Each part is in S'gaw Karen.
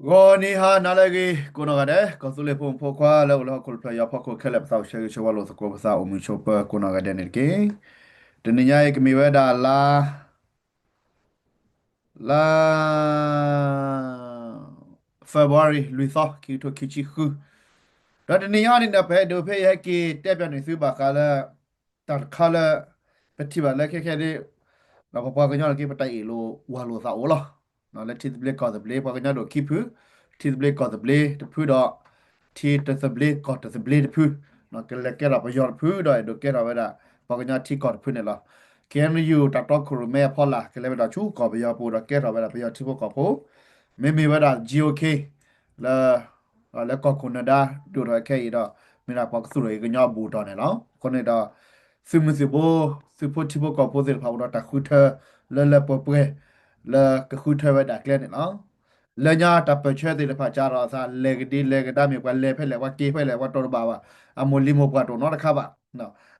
ဂီၤနံၤဟါနၤလၢအဂ့ၤ ကိးနီၢ်ဂၤဒဲး ကီၢ်သူလ့ၤဖိမုၣ်ဖိခွါလၢအိၣ်လၢဟီၣ်ခိၣ်တဖျၢၣ်ညါဖီခိၣ်ခဲလၢာ် ပသးအိၣ်ဆၢဂ့ၤဆၢဝါလိာ်သကိးပသးအိၣ်မုာ်ဆိးပၢၤကိးနီၢ်ဂၤဒဲးန့ၣ်တက့ၢ်. တနံၤညါအံၤကမ့ၢ်ဝဲဒၣ်လါ လါ February လွံၢ်သီ ခံကထိခံဆံဃု, ဒီးတနံၤညါန့ၣ်ဒီး ပအဲၣ်ဒိးဖဲယဟဲက့ၤတဲပၠးန့ၢ်သုဘၣ်ဃးလၢ တၢ်တခါလၢ ပထံၣ်ဘၣ်လၢခဲခဲဒ် ဒီးပပှၤကညီန့ၣ်က့ ပတၢ်အ့ၣ်လိာ်ဝီလိာ်သးအိၣ်လီၤ. လၢထံသဘျ့ကီၢ်သဘျ့ ပှၤကညီဒိၣ်ခံဖု, ထံသဘျ့ကီၢ်သဘျ့တဖုဒီး ထံတသဘျ့ကီၢ်တသဘျ့တဖု, ကလဲၤကဲထီၣ်ပယီၤတဖု ဒီးအဲၣ်ဒိးကဲထီၣ်ဝဲဒၣ် ပှၤကညီထံကီၢ်တဖုန့ၣ်လီၤ. ခ့ၣ်အဲၣ်ယူၣ် တၢ်တီခိၣ်ရိၣ်မဲအဖီလာ် ကလဲၤဝဲဒၣ်ဆူကီၢ်ပယီၤပူၤ ဒီးကဲထီၣ်ဝဲဒၣ်ပယီၤထံဖိကီၢ်ဖိ, မ့မ့ၢ်ဝဲဒၣ် GOK လၢ လၢကီၢ်ခိၣ်နၢၤဒါ ဒိၣ်ထီၣ်ခဲအံၤဒီး မ့ၢ်ဒၣ်ပှၤကသူၣ်ထီၣ်က့ၤကညီအဘူၣ်အတီၢ်န့ၣ်လီၤ. အဃိန့ၣ်ဒီး သုးမုၢ်သုးဘိ သုးဖိထံဖိကီၢ်ဖိသ့ၣ်တဖၣ်အိၣ်ဒီးတၢ်ဃုထၢ လၢလၢပှဲၤပှဲၤ လၢကဃုထၢဝဲဒၣ်ကျဲန့ၣ်လီၤ. လၢညါတၢ်ပၢၢ်ဆၢသ့ၣ်တဖၣ် ကးထီၣ်အသး လဲၤကဒံလဲၤကဒါ မ့ၢ်ပှၤလဲၤဖဲလဲၣ် ပှၤက့ၤဖဲလဲၣ် ပှၤတိၢ်တဘၣ်ဘၣ်, အမိၢ်လံၤမိၢ်ပှၢ်တအိၣ်နီတခါဘၣ်.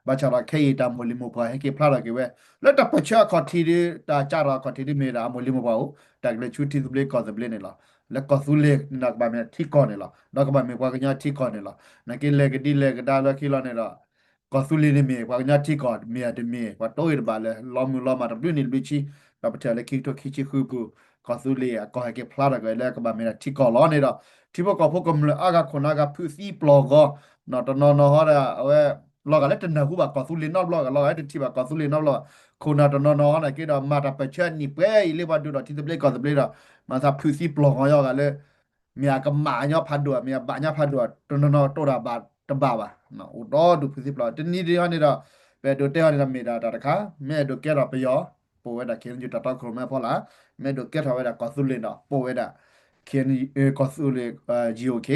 ဘၣ်ဆၣ်ဒီးခဲအံၤတၢ်မိၢ်လံၤမိၢ်ပှၢ်ဟဲက့ၤဖျါထီၣ်က့ၤဝဲ လၢတၢ်ပၢၢ်ဆၢအခီၣ်ထံးဒ် တၢ်ကးထီၣ်အခီၣ်ထံးဒ်မ့ၢ်ဒၣ်အမိၢ်လံၤမိၢ်ပှၢ်အိၣ် တၢ်ကလဲၤဆူထံသဘျ့ကီၢ်သဘျ့န့ၣ်လီၤ. လၢကီၢ်သူလ့ၤန့ၣ်ဒီးကဘၣ်မ့ၢ်ထံကီၢ်န့ၣ်လီၤ. ဒီးကဘၣ်မ့ၢ်ပှၤကညီထံကီၢ်န့ၣ်လီၤ. နာ်က့လဲၤကဒံလဲၤကဒါလၢခံလီၤန့ၣ်ဒီး ကီၢ်သူလ့ၤန့ၣ်မ့ၢ်ပှၤကညီထံကီၢ် မ့ၢ်ဧါတမ့ၢ် ပှၤတိၢ်ဂ့ၤတဘၣ်လၢ လီမုၢ်လီမးတဘျုးနံၣ်တဘျုးဆံ, ဒီးပထံၣ်လၢခံကထိခံဆံဃုပူၤ ကီၢ်သူလ့ၤအကီၢ်ဟဲက့ၤဖျါထီၣ်က့ၤလၢကဘၣ်မ့ၢ်ဒၣ်ထံကီၢ်လီၤန့ၣ်ဒီး ထံဖိကီၢ်ဖိကမျၢၢ်အါဂၤခိၣ်နၢ်ဂၤဖုးသံပျီၢ်ဂီၤ, တနီၤနီၤဟီဒီး အဝဲ လီၤဂာ်လၢတနၢ်ဟူဘၣ်ကီၢ်သူလ့ၤနီတဘျီ, လီၤဂာ်လၢတထံၣ်ဘၣ်ကီၢ်သူလ့ၤနီတဘျီဘၣ်, ခိၣ်နၢ်တနီၤနီၤဟီန့ၣ်က့ဒီး မၤတၢ်ပၢၢ်ဆၢအနံၣ်ပှဲၤအံၤလၢပှၤဒိၣ်ထီၣ်ထံသဘျ့ကီၢ်သဘျ့ဒီး မၤသးဖုးသံပျီၢ်ဂီၤယီၤဂာ်လၢ မ့ၢ်အကမၣ်ညီဖးဒိၣ် မ့ၢ်အဘၣ်ညီဖးဒိၣ် တနီၤနီၤတိၢ်တၢ်ဘၣ်တဘၣ်ဘၣ်, အိၣ်ဒီဒူၣ်ဖုးသံပျီၢ် တနံၤဒ်ဟီန့ၣ်ဒီး ပအဲၣ်ဒိးတဲဟီန့ၣ်ဒီးမ့ၢ်ဒၣ်တၢ်တခါ မ့ၢ်အဲၣ်ဒိးကဲထီၣ်ပယီၤ ပိာ်ဝဲဒၣ် ခ့ၣ်အဲၣ်ယူၣ် တၢ်တီခိၣ်ရိၣ်မဲအဖီလာ်, မ့ၢ်အဲၣ်ဒိးကဲထီၣ်ဝဲဒၣ်ကီၢ်သူလ့ၤဒီး ပိာ်ဝဲဒၣ် ခ့ၣ်အဲၣ်ယူၣ် ကီၢ်သူလ့ၤ GOK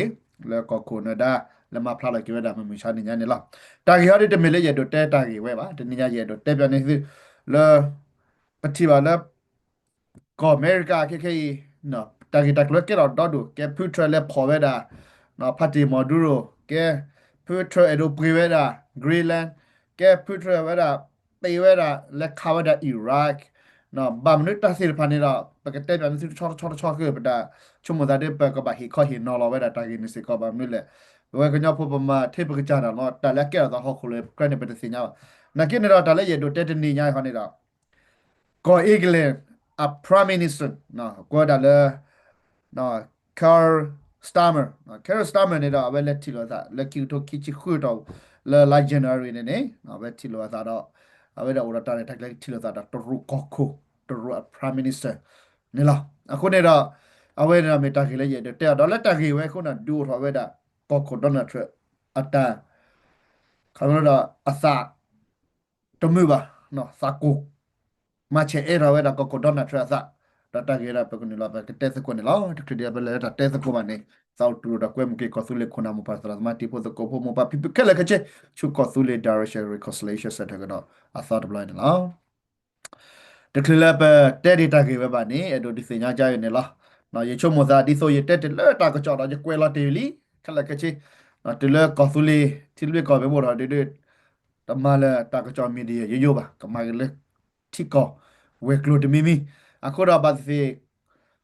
လၢကီၢ်ခိၣ်နၢၤဒါ လၢမၤဖျါထီၣ်က့ၤဝဲဒၣ်မုၢ်မဆါနံၤညါန့ၣ်လီၤ. တၢ်ဂ့ၢ်ဟီဒ်တမ့ၢ်လၢယအဲၣ်ဒိးတဲတၢ်ဂ့ၢ်ဝဲဘၣ်, တနံၤညါယအဲၣ်ဒိးတဲပၠးန့ၢ်သု လၢ ပထံၣ်ဘၣ်လၢ ကီၢ်အမဲရကၤခဲခဲအံၤ တၢ်ဂ့ၢ်တၢ်ကျိၤကဲထီၣ်ဒီဒူၣ်, ကဲဖုထြၢးလဲၤဖီၣ်ဝဲဒၣ် ဖါတံၢ်မီၢ်ဒူရိၣ်, ကဲဖုထြၢးအဲၣ်ဒိးပှ့ၤဝဲဒၣ် Greenland, ကဲဖုထြၢးဝဲဒၣ် ပှ့ၤဝဲဒၣ် လဲၤခးဝဲဒၣ် Iraq, ဘၣ်မနုၤတၢ်သ့ၣ်တဖၣ်န့ၣ်ဒီး ပကတဲပၠးန့ၢ်သုတဆီတဆီတဆီဃုာ် ပတၢ်ဆိကမိၣ်သးဒ်ပကဘၣ်ဟ့ၣ်ခီဟ့ၣ်နီၤလီၤဝဲဒၣ်တၢ်ဂ့ၢ်န့ၣ်စ့ၢ်ကီး ဘၣ်မနုၤလဲၣ်, ပဝဲကညီဖိပမၤထဲပကစၢ်တၢ်လီၤ တၢ်လၢအကဲထီၣ်သးဟီၣ်ခိၣ်လၢပကြၢးန့ၣ် ပတသ့ၣ်ညါဘၣ်. နာ်က့န့ၣ်ဒီး တၢ်လၢယအဲၣ်ဒိးတဲတနံၤညါအံၤဃီန့ၣ်ဒီး ကီၢ် England အ Prime Minister ကွဲးဒၣ်လၢ Keir Starmer, Keir Starmer န့ၣ်ဒီး အဝဲလဲၤထံၣ်လိာ်သး လၢခံကထိခံဆံဃုတီၢ် လၢလါ January န့ၣ်န့ၣ် အဝဲထံၣ်လိာ်အသးဒီး အဝဲဒၣ်အိၣ်ဒီးတၢ်ရဲၣ်တၢ်ကျဲၤထံၣ်လိာ်သးဒီးတရူးကီၢ်ခိၣ် တရူးအ Prime Minister န့ၣ်လီၤ. အဃိန့ၣ်ဒီး အဝဲန့ၣ်ဒီးမ့ၢ်တၢ်ဂ့ၢ်လၢယအဲၣ်ဒိးတဲအီၤဒီး လၢတၢ်ဂ့ၢ်ဝဲအဃိန့ၣ် ဒုးအိၣ်ထီၣ်ဝဲဒၣ် ကီၢ်ခိၣ် Donald Trump အတၢ် ခီဖျိဒီးအသး တမုာ်ဘၣ်, သးကိၢ် မၤဆဲးအဲၣ်ထီၣ်ဝဲဒၣ်ကီၢ်ခိၣ် Donald Trump အသး, ဒီးတၢ်ဂ့ၢ်ဒီးပကနုာ်လီၤ ပကတဲသကိးန့ၣ်လီၤ. တချုးဒံးပလဲၤလၢတၢ်တဲသကိးဘၣ်န့ၣ် သးအိၣ်တုၤဒီးကွဲမုာ်က့ၤကီၢ်သူလ့ၤခိၣ်နၢ်မိၢ်ပၢ်သရၣ်သမါတံၤဖိသကိးဖိ မိၢ်ပၢ်ဖံဖုခဲလၢာ်ခဲဆ့ ဆူကီၢ်သူလ့ၤ Direction Reconciliation Center ကဒီးအသီတဘျီန့ၣ်လီၤ. တချုးလၢပတဲဒံးတၢ်ဂ့ၢ်ဝဲဘၣ်န့ၣ် အဲၣ်ဒိးဒုးသ့ၣ်ညါကါအံၤန့ၣ်လီၤ. ယဆိကမိၣ်သးဒ်သိးယတဲတ့ၢ်လၢတၢ်ကစီၣ်ဒီး ယကွဲးလီၤတ့ၢ်လံ ခဲလၢာ်ခဲဆ့, တုၤလၢကီၢ်သူလ့ၤ ထံသဘျ့ကီၢ်သဘျ့အိၣ်ထီၣ်ဒုး တမၤလၢတၢ်ကစီၣ် media ယိယိဘၣ်, ကမၤက့ၤလၢ ထံကီၢ်ဝဲၤကျိၤတမံၤမံၤ, အဃိဒီးဘၣ်သ့ၣ်သ့ၣ်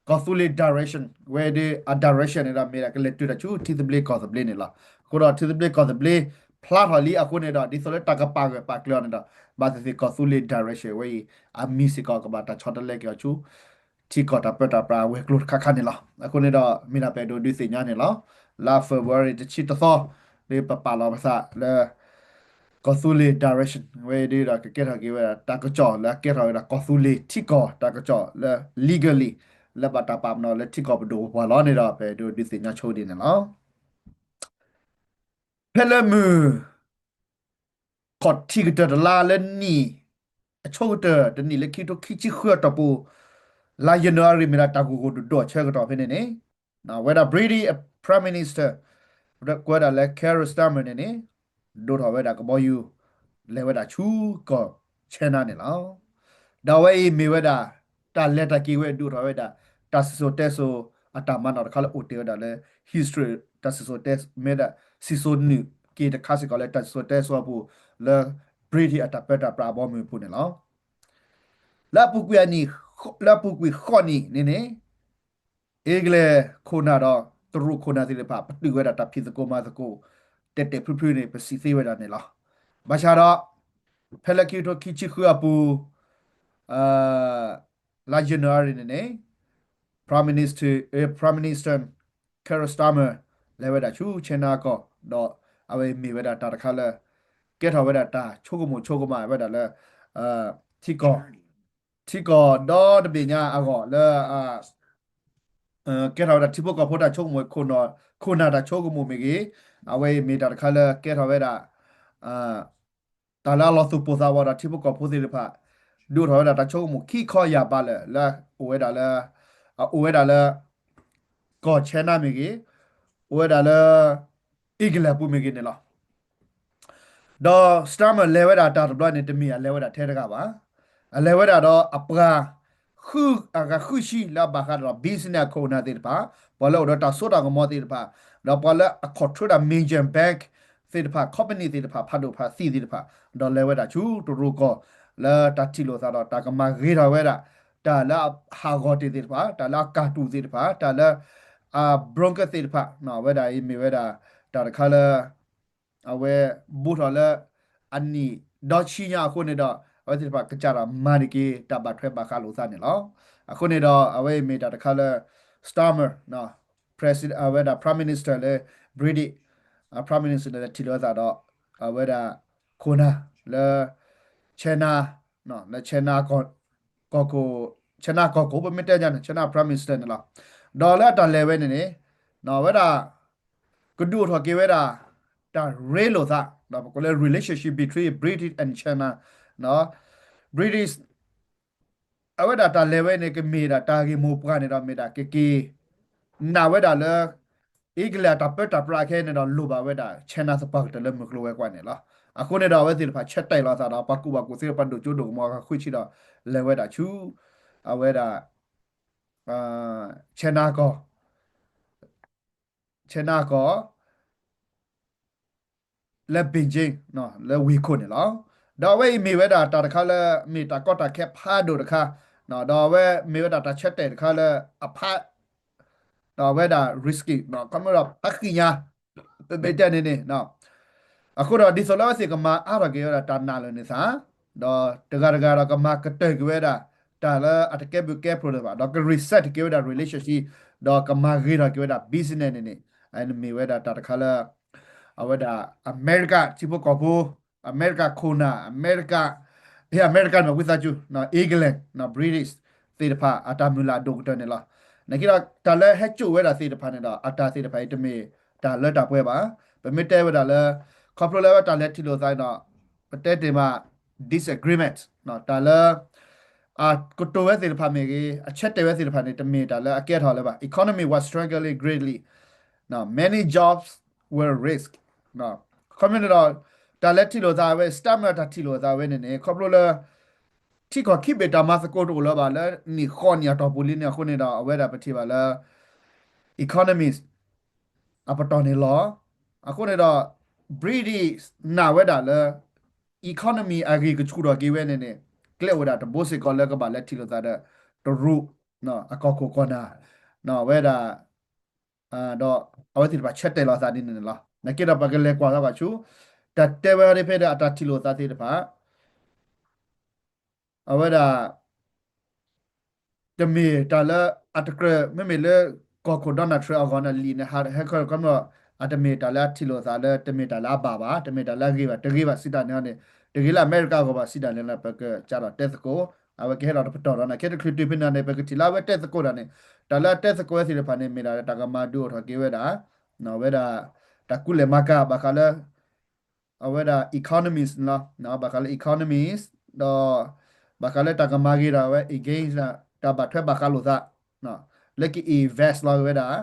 ကီၢ်သူလ့ၤ direction ဝဲဒၣ်အ direction န့ၣ်ဒီး မ့ၢ်ဒၣ်ကလဲၤတုၤတၢ်ဆူထံသဘျ့ကီၢ်သဘျ့န့ၣ်လီၤ. အဃိဒီးထံသဘျ့ကီၢ်သဘျ့ ဖျါထီၣ်လံအဃိန့ၣ်ဒီး ဒ်သိးလၢတၢ်ကပာ်ဂၢၢ်ပာ်ကျၢၤအီၤန့ၣ်ဒီး ဘၣ်သ့ၣ်သ့ၣ်ကီၢ်သူလ့ၤ direction ဝဲအံၤ အမံၤစ့ၢ်ကီးကဘၣ်တၢ်ဆီတလဲက့ၤအီၤဆူ ထံကီၢ်တၢ်ပၢတၢ်ပြးအဝဲၤကျိၤတခါခါန့ၣ်လီၤ. အဃိန့ၣ်ဒီး မ့ၢ်ဒၣ်ပအဲၣ်ဒိးဒုးသ့ၣ်ညါန့ၣ်လီၤ. လါ February တဆံတသီ ဒ်ပပာ်လီၤပသးလၢ ကီၢ်သူလ့ၤ direction ဝဲဒၣ်ဒီး ကကဲထီၣ်က့ၤဝဲဒၣ် တၢ်ကစီၣ်လၢအကဲထီၣ်ဝဲဒၣ် ကီၢ်သူလ့ၤထံကီၢ်တၢ်ကစီၣ်လၢ legally လၢဘၣ်တၢ်ပာ်ပနီၣ်လၢထံကီၢ်ပဒိၣ်ပပှၢ်လီၤန့ၣ်ဒီး ပအဲၣ်ဒိးဒုးသ့ၣ်ညါဆိဒ်န့ၣ်လီၤ. ဖဲလၢမုၢ် ခီၣ်ထံးကတၢၢ်တလါလၢနံၣ် အဆိကတၢၢ်တနံၣ်လၢခံကထိခံဆံဃုအတီၢ်ပူၤ လါ January မ့ၢ်ဒၣ်တၢ်ဂိၢ်ဂိၢ်ဒိၣ်ဒိၣ်အဆၢကတီၢ်ဖဲန့ၣ်န့ၣ် ဝဲဒၣ် British Prime Minister ကွဲးဒၣ်လၢ Keir Starmer န့ၣ်န့ၣ် ဒိးထီၣ်ဝဲဒၣ်ကဘီယူၤ လဲၤဝဲဒၣ်ဆူကီၢ် China န့ၣ်လီၤ. ဒီးအဝဲအံၤမ့ၢ်ဝဲဒၣ် တၢ်လဲၤတၢ်က့ၤဝဲဒိးထီၣ်ဝဲဒၣ် တၢ်စံၣ်စိၤတဲစိၤအတၢ်မၤနီၣ်တခါလၢအိၣ်တ့ၢ်ဝဲဒၣ်လၢ history တၢ်စံၣ်စိၤတဲ မ့ၢ်ဒၣ် စံၣ်စိၤနုာ်က့ၤတခါစ့ၢ်ကီးလၢတၢ်စံၣ်စိၤတဲစိၤအပူၤ လၢ British အတၢ်ပၢတၢ်ပြးအဘီအမုၢ်အပူၤန့ၣ်လီၤ. လၢအပူၤကွံာ်အနံၣ် လၢအပူၤကွံာ်ဃိးနံၣ်န့ၣ်န့ၣ် အ့ကလဲၣ်ခိၣ်နၢ်ဒီးတရူးခိၣ်နၢ်သ့ၣ်တဖၣ် ပတုာ်ဝဲဒၣ်တၢ်ဖံးသကိးမၤသကိး တဲာ်တဲာ်ဖျုးဖျုးန့ၣ် ပစံးသ့ဝဲဒၣ်န့ၣ်လီၤ. ဘၣ်ဆၣ်ဒီး ဖဲလၢခံကထိခံဆံဃုအပူၤ လါ January န့ၣ်န့ၣ် Prime Minister, Prime Minister Keir Starmer လဲၤဝဲဒၣ်ဆူ China ကီၢ် ဒီးအဝဲမ့ၢ်ဝဲဒၣ်တၢ်တခါလၢ ကဲထီၣ်ဝဲဒၣ်တၢ်ဆိကမိၣ်ဆိကမးဝဲဒၣ်လၢ ထံကီၢ် ထံကီၢ်ဒီတဘ့ၣ်ညါအဂီၢ်လၢ ကဲထီၣ်ဝဲဒၣ်ထံဖိကီၢ်ဖိတၢ်ဆိကမိၣ် ခိၣ်နၢ်တၢ်ဆိကမိၣ်မ့ၢ်ဂ့ၤ, အဝဲအံၤမ့ၢ်တၢ်တခါလၢကဲထီၣ်ဝဲဒၣ် တၢ်လၢအလီၤသူၣ်ပိၢ်သးဝးဒီးထံဖိကီၢ်ဖိသ့ၣ်တဖၣ် ဒုးအိၣ်ထီၣ်ဝဲဒၣ်တၢ်ဆိကမိၣ်ခံခီယၢ်ဘးလၢာ် လၢအအိၣ်ဝဲဒၣ်လၢ အအိၣ်ဝဲဒၣ်လၢ ကီၢ် China မ့ၢ်ဂ့ၤ, အိၣ်ဝဲဒၣ်လၢ အ့ကလဲၣ်ပူၤမ့ၢ်ဂ့ၤန့ၣ်လီၤ. ဒီး Starmer လဲၤဝဲဒၣ်တၢ်တဘျီန့ၣ် တမ့ၢ်အလဲၤဝဲဒၣ်ထဲတဂၤဘၣ်. အလဲၤဝဲဒၣ်ဒီးအပှၤ ဃု အဂၤဃုဆံလၢအဘၣ်ဃးဒီး business ခိၣ်နၢ်သ့ၣ်တဖၣ်, ပှၤလၢအိၣ်ဒီးတၢ်စိတၢ်ကမီၤသ့ၣ်တဖၣ်, ဒီးပှၤလၢအ control ဒီး major bank သ့ၣ်တဖၣ် company သ့ၣ်တဖၣ် ဖးဒိၣ်ဖးသံသ့ၣ်တဖၣ်, ဒီးလဲၤဝဲဒၣ်ဆူတရူးကီၢ် လၢတၢ်ထံၣ်လိာ်သးဒီးတၢ်ကမၤဂ့ၤထီၣ်ဝဲဒၣ် တၢ်လၢအဟးဂီၤတ့ၢ်သ့ၣ်တဖၣ်, တၢ်လၢအကၢ်တူာ်သ့ၣ်တဖၣ်, တၢ်လၢ အ broker သ့ၣ်တဖၣ်, အဝဲဒၣ်အံၤမ့ၢ်ဝဲဒၣ် တၢ်တခါလၢ အဝဲဘူးထီၣ်လၢ အနံၣ်ဒီဆံညါအဃိန့ၣ်ဒီး အဝဲသ့ၣ်တဖၣ်ကစၢ်ဒီးမၤန့ၢ်က့ၤတၢ်ဘၣ်ထွဲဘၣ်ဃးလိာ်သးန့ၣ်လီၤ. အဃိန့ၣ်ဒီး အဝဲအံၤမ့ၢ်တၢ်တခါလၢ Starmer, President အဝဲဒၣ် Prime Minister လၢ British Prime Minister န့ၣ် ထံၣ်လိာ်သးဒီး အဝဲဒၣ် ခိၣ်နၢ်လၢ China လၢ China ကီၢ်ခိၣ် China ကီၢ်ခိၣ် ပမ့ၢ်တဲညါန့ၣ် China Prime Minister န့ၣ်လီၤ. ဒီးလၢအတၢ်လဲၤဝဲန့ၣ်န့ၣ် အဝဲဒၣ် ကဒုးအိၣ်ထီၣ်က့ၤဝဲဒၣ် တၢ်ရ့လိာ်သး ပကိးလၢ relationship between British and China, British အဝဲဒၣ်တၢ်လဲၤဝဲန့ၣ် ကမ့ၢ်ဒၣ်တၢ်ဂ့ၢ်မိၢ်ပှၢ်န့ၣ်ဒီး မ့ၢ်ဒၣ်ကက့ၤ နာ်ဝဲဒၣ်လၢ အ့ကလဲၣ်အတၢ်ပၢတၢ်ပြးခဲအံၤန့ၣ်ဒီး လိၣ်ဘၣ်ဝဲဒၣ် China သပှၢ်ကတၢၢ်လၢမုၢ်ကျိၤဝဲၤကွာ်န့ၣ်လီၤ. အဃိန့ၣ်ဒီး အဝဲသ့ၣ်တဖၣ်ဆၢတဲာ်လီၤသးဒီး ပှၤကူၣ်ဘၣ်ကူၣ်သ့ ပှၤဒိၣ်ကၠိဒိၣ်ကမီၤအဂၤဃုဆံဒီး လဲၤဝဲဒၣ်ဆူ အဝဲဒၣ် China ကီၢ် China ကီၢ် လၢ Beijing လၢဝ့ၢ်ခိၣ်န့ၣ်လီၤ. ဒီးအဝဲအံၤမ့ၢ်ဝဲဒၣ်တၢ်တခါလၢ မ့ၢ်တၢ်ကီတၢ်ခဲဖးဒိၣ်တခါ, ဒီးအဝဲမ့ၢ်ဝဲဒၣ်တၢ်ဆၢတဲာ်တခါလၢအဖး ဒီးအဝဲဒၣ် risky ခီဖျိဒီးဖးဃံညါ ပမ့ၢ်တဲန့ၣ်န့ၣ် အဃိဒီးဒ်သိးလၢအဝဲသ့ၣ်ကမၤအါထီၣ်က့ၤဝဲဒၣ်တၢ်နာ်လၢာ်န့ၣ်သး, ဒီးတဂၤတဂၤဒီးကမၤကတၢၢ်က့ၤဝဲဒၣ် တၢ်လၢအတကဲဘျုးကဲဖှိၣ်လၢၤဘၣ်, ဒီးက reset က့ၤဝဲဒၣ် relationship, ဒီးကမၤဂ့ၤထီၣ်က့ၤဝဲဒၣ် business န့ၣ်န့ၣ်, အန့ၣ်မ့ၢ်ဝဲဒၣ်တၢ်တခါလၢ အဝဲဒၣ် အမဲရကၤ ထံဖိကီၢ်ဖိ, အမဲရကၤခိၣ်နၢ်, အမဲရကၤ, အမဲရကၤန့ၣ်မ့ၢ်ဝံသးစူၤ, England, British သ့ၣ်တဖၣ် အတၢ်မုၢ်လၢ်အဒိၣ်ကတၢၢ်န့ၣ်လီၤ. နာ်က့ဒီး တၢ်လၢဟဲစိာ်ဝဲဒၣ်သ့ၣ်တဖၣ်န့ၣ်ဒီး အတၢ်သ့ၣ်တဖၣ်အံၤတမ့ၢ်တၢ်လၢတၢ်ပှဲၤဘၣ်. ပမ့ၢ်တဲဝဲဒၣ်လၢ ခီဖျိလၢအဝဲတၢ်လဲၤထံၣ်လိာ်သးန့ၣ်ဒီး ပတဲတ့ၢ်မး disagreement, တၢ်လၢ အကတိၤဝဲသ့ၣ်တဖၣ်မ့ၢ်ဂ့ၤ, အဆၢတဲာ်ဝဲသ့ၣ်တဖၣ်န့ၣ် တမ့ၢ်တၢ်လၢအကဲထီၣ်လၢၤဘၣ်. Economy was struggling greatly, many jobs were risked. ခီဖျိန့ၣ်ဒီး တၢ်လဲၤထံၣ်လိာ်သးဝဲ Starmer တၢ်ထံၣ်လိာ်သးဝဲန့ၣ်န့ၣ် ခီဖျိလၢ ထံကီၢ်ခံဘ့ၣ်တၢ်မၤသကိးတအိၣ်လၢၤဘၣ်လၢနံၣ်ဃိးနံၣ်အတီၢ်ပူၤလံန့ၣ်အဃိန့ၣ်ဒီး အဝဲဒၣ်ပထံၣ်ဘၣ်လၢ economies အပတီၢ်န့ၣ်လီၤ. အဃိန့ၣ်ဒီး British နာ်ဝဲဒၣ်လၢ economy အဂံၢ်ကဆူၣ်ထီၣ်က့ၤဝဲန့ၣ်န့ၣ် ကျဲအိၣ်ဝဲဒၣ်တဘိစ့ၢ်ကီးလၢကဘၣ်လဲၤထံၣ်လိာ်သးဒီး တရူး အကီၢ်ခိၣ်ကီၢ်နၢ် ဝဲဒၣ် ဒီးအဝဲသ့ၣ်တဖၣ်ဆၢတဲာ်လီၤသးဒ်န့ၣ်န့ၣ်လီၤ. နာ်က့ဒီးပကလဲၤကွၢ်ထီၣ်ဘၣ်ဆူ တၢ်တဲဝဲဒၣ်ဖဲဒီးအတၢ်ထံၣ်လိာ်သးသ့ၣ်တဖၣ် အဝဲဒၣ် တမ့ၢ်တၢ်လၢအတကြၢး မ့မ့ၢ်လၢ ကီၢ်ခိၣ် Donald Trump အဂီၢ်န့ၣ် လံာ်န့ၣ် ဟဲခီခီမီၣ် အတမ့ၢ်တၢ်လၢအထံၣ်လိာ်သးလၢ တမ့ၢ်တၢ်လၢအဘၣ်ဘၣ်, တမ့ၢ်တၢ်လၢအဂ့ၤဘၣ်, တဂ့ၤဘၣ်စံးတၢ်န့ၣ်န့ၣ် တဂ့ၤလၢအမဲရကၤအဂီၢ်ဘၣ်စံးတၢ်န့ၣ်လၢ ပကစးထီၣ်တဲသကိး, အဝဲကဟဲဒီးတပတီၢ်ဒီးန့ၣ် ခဲတချုးတုၤဖဲန့ၣ်န့ၣ် ပကထံၣ်လၢအဝဲတဲသကိးတၢ်န့ၣ် တၢ်လၢအတဲသကိးဝဲသ့ၣ်တဖၣ်န့ၣ် မ့ၢ်ဒၣ်တၢ်ကမၤဒုးအိၣ်ထီၣ်က့ၤဝဲဒၣ် ဝဲဒၣ် တၢ်ကူလဲၢ်မၤကၤဘၣ်ဃးလၢ အဝဲဒၣ် economies န့ၣ်လီၤ. ဘၣ်ဃးလၢ economies ဒီး ဘၣ်ဃးလၢတၢ်ကမၤဂ့ၤဒီးအဝဲ against တၢ်ဘၣ်ထွဲဘၣ်ဃးလိာ်သး လၢက invest လီၤက့ၤဝဲဒၣ်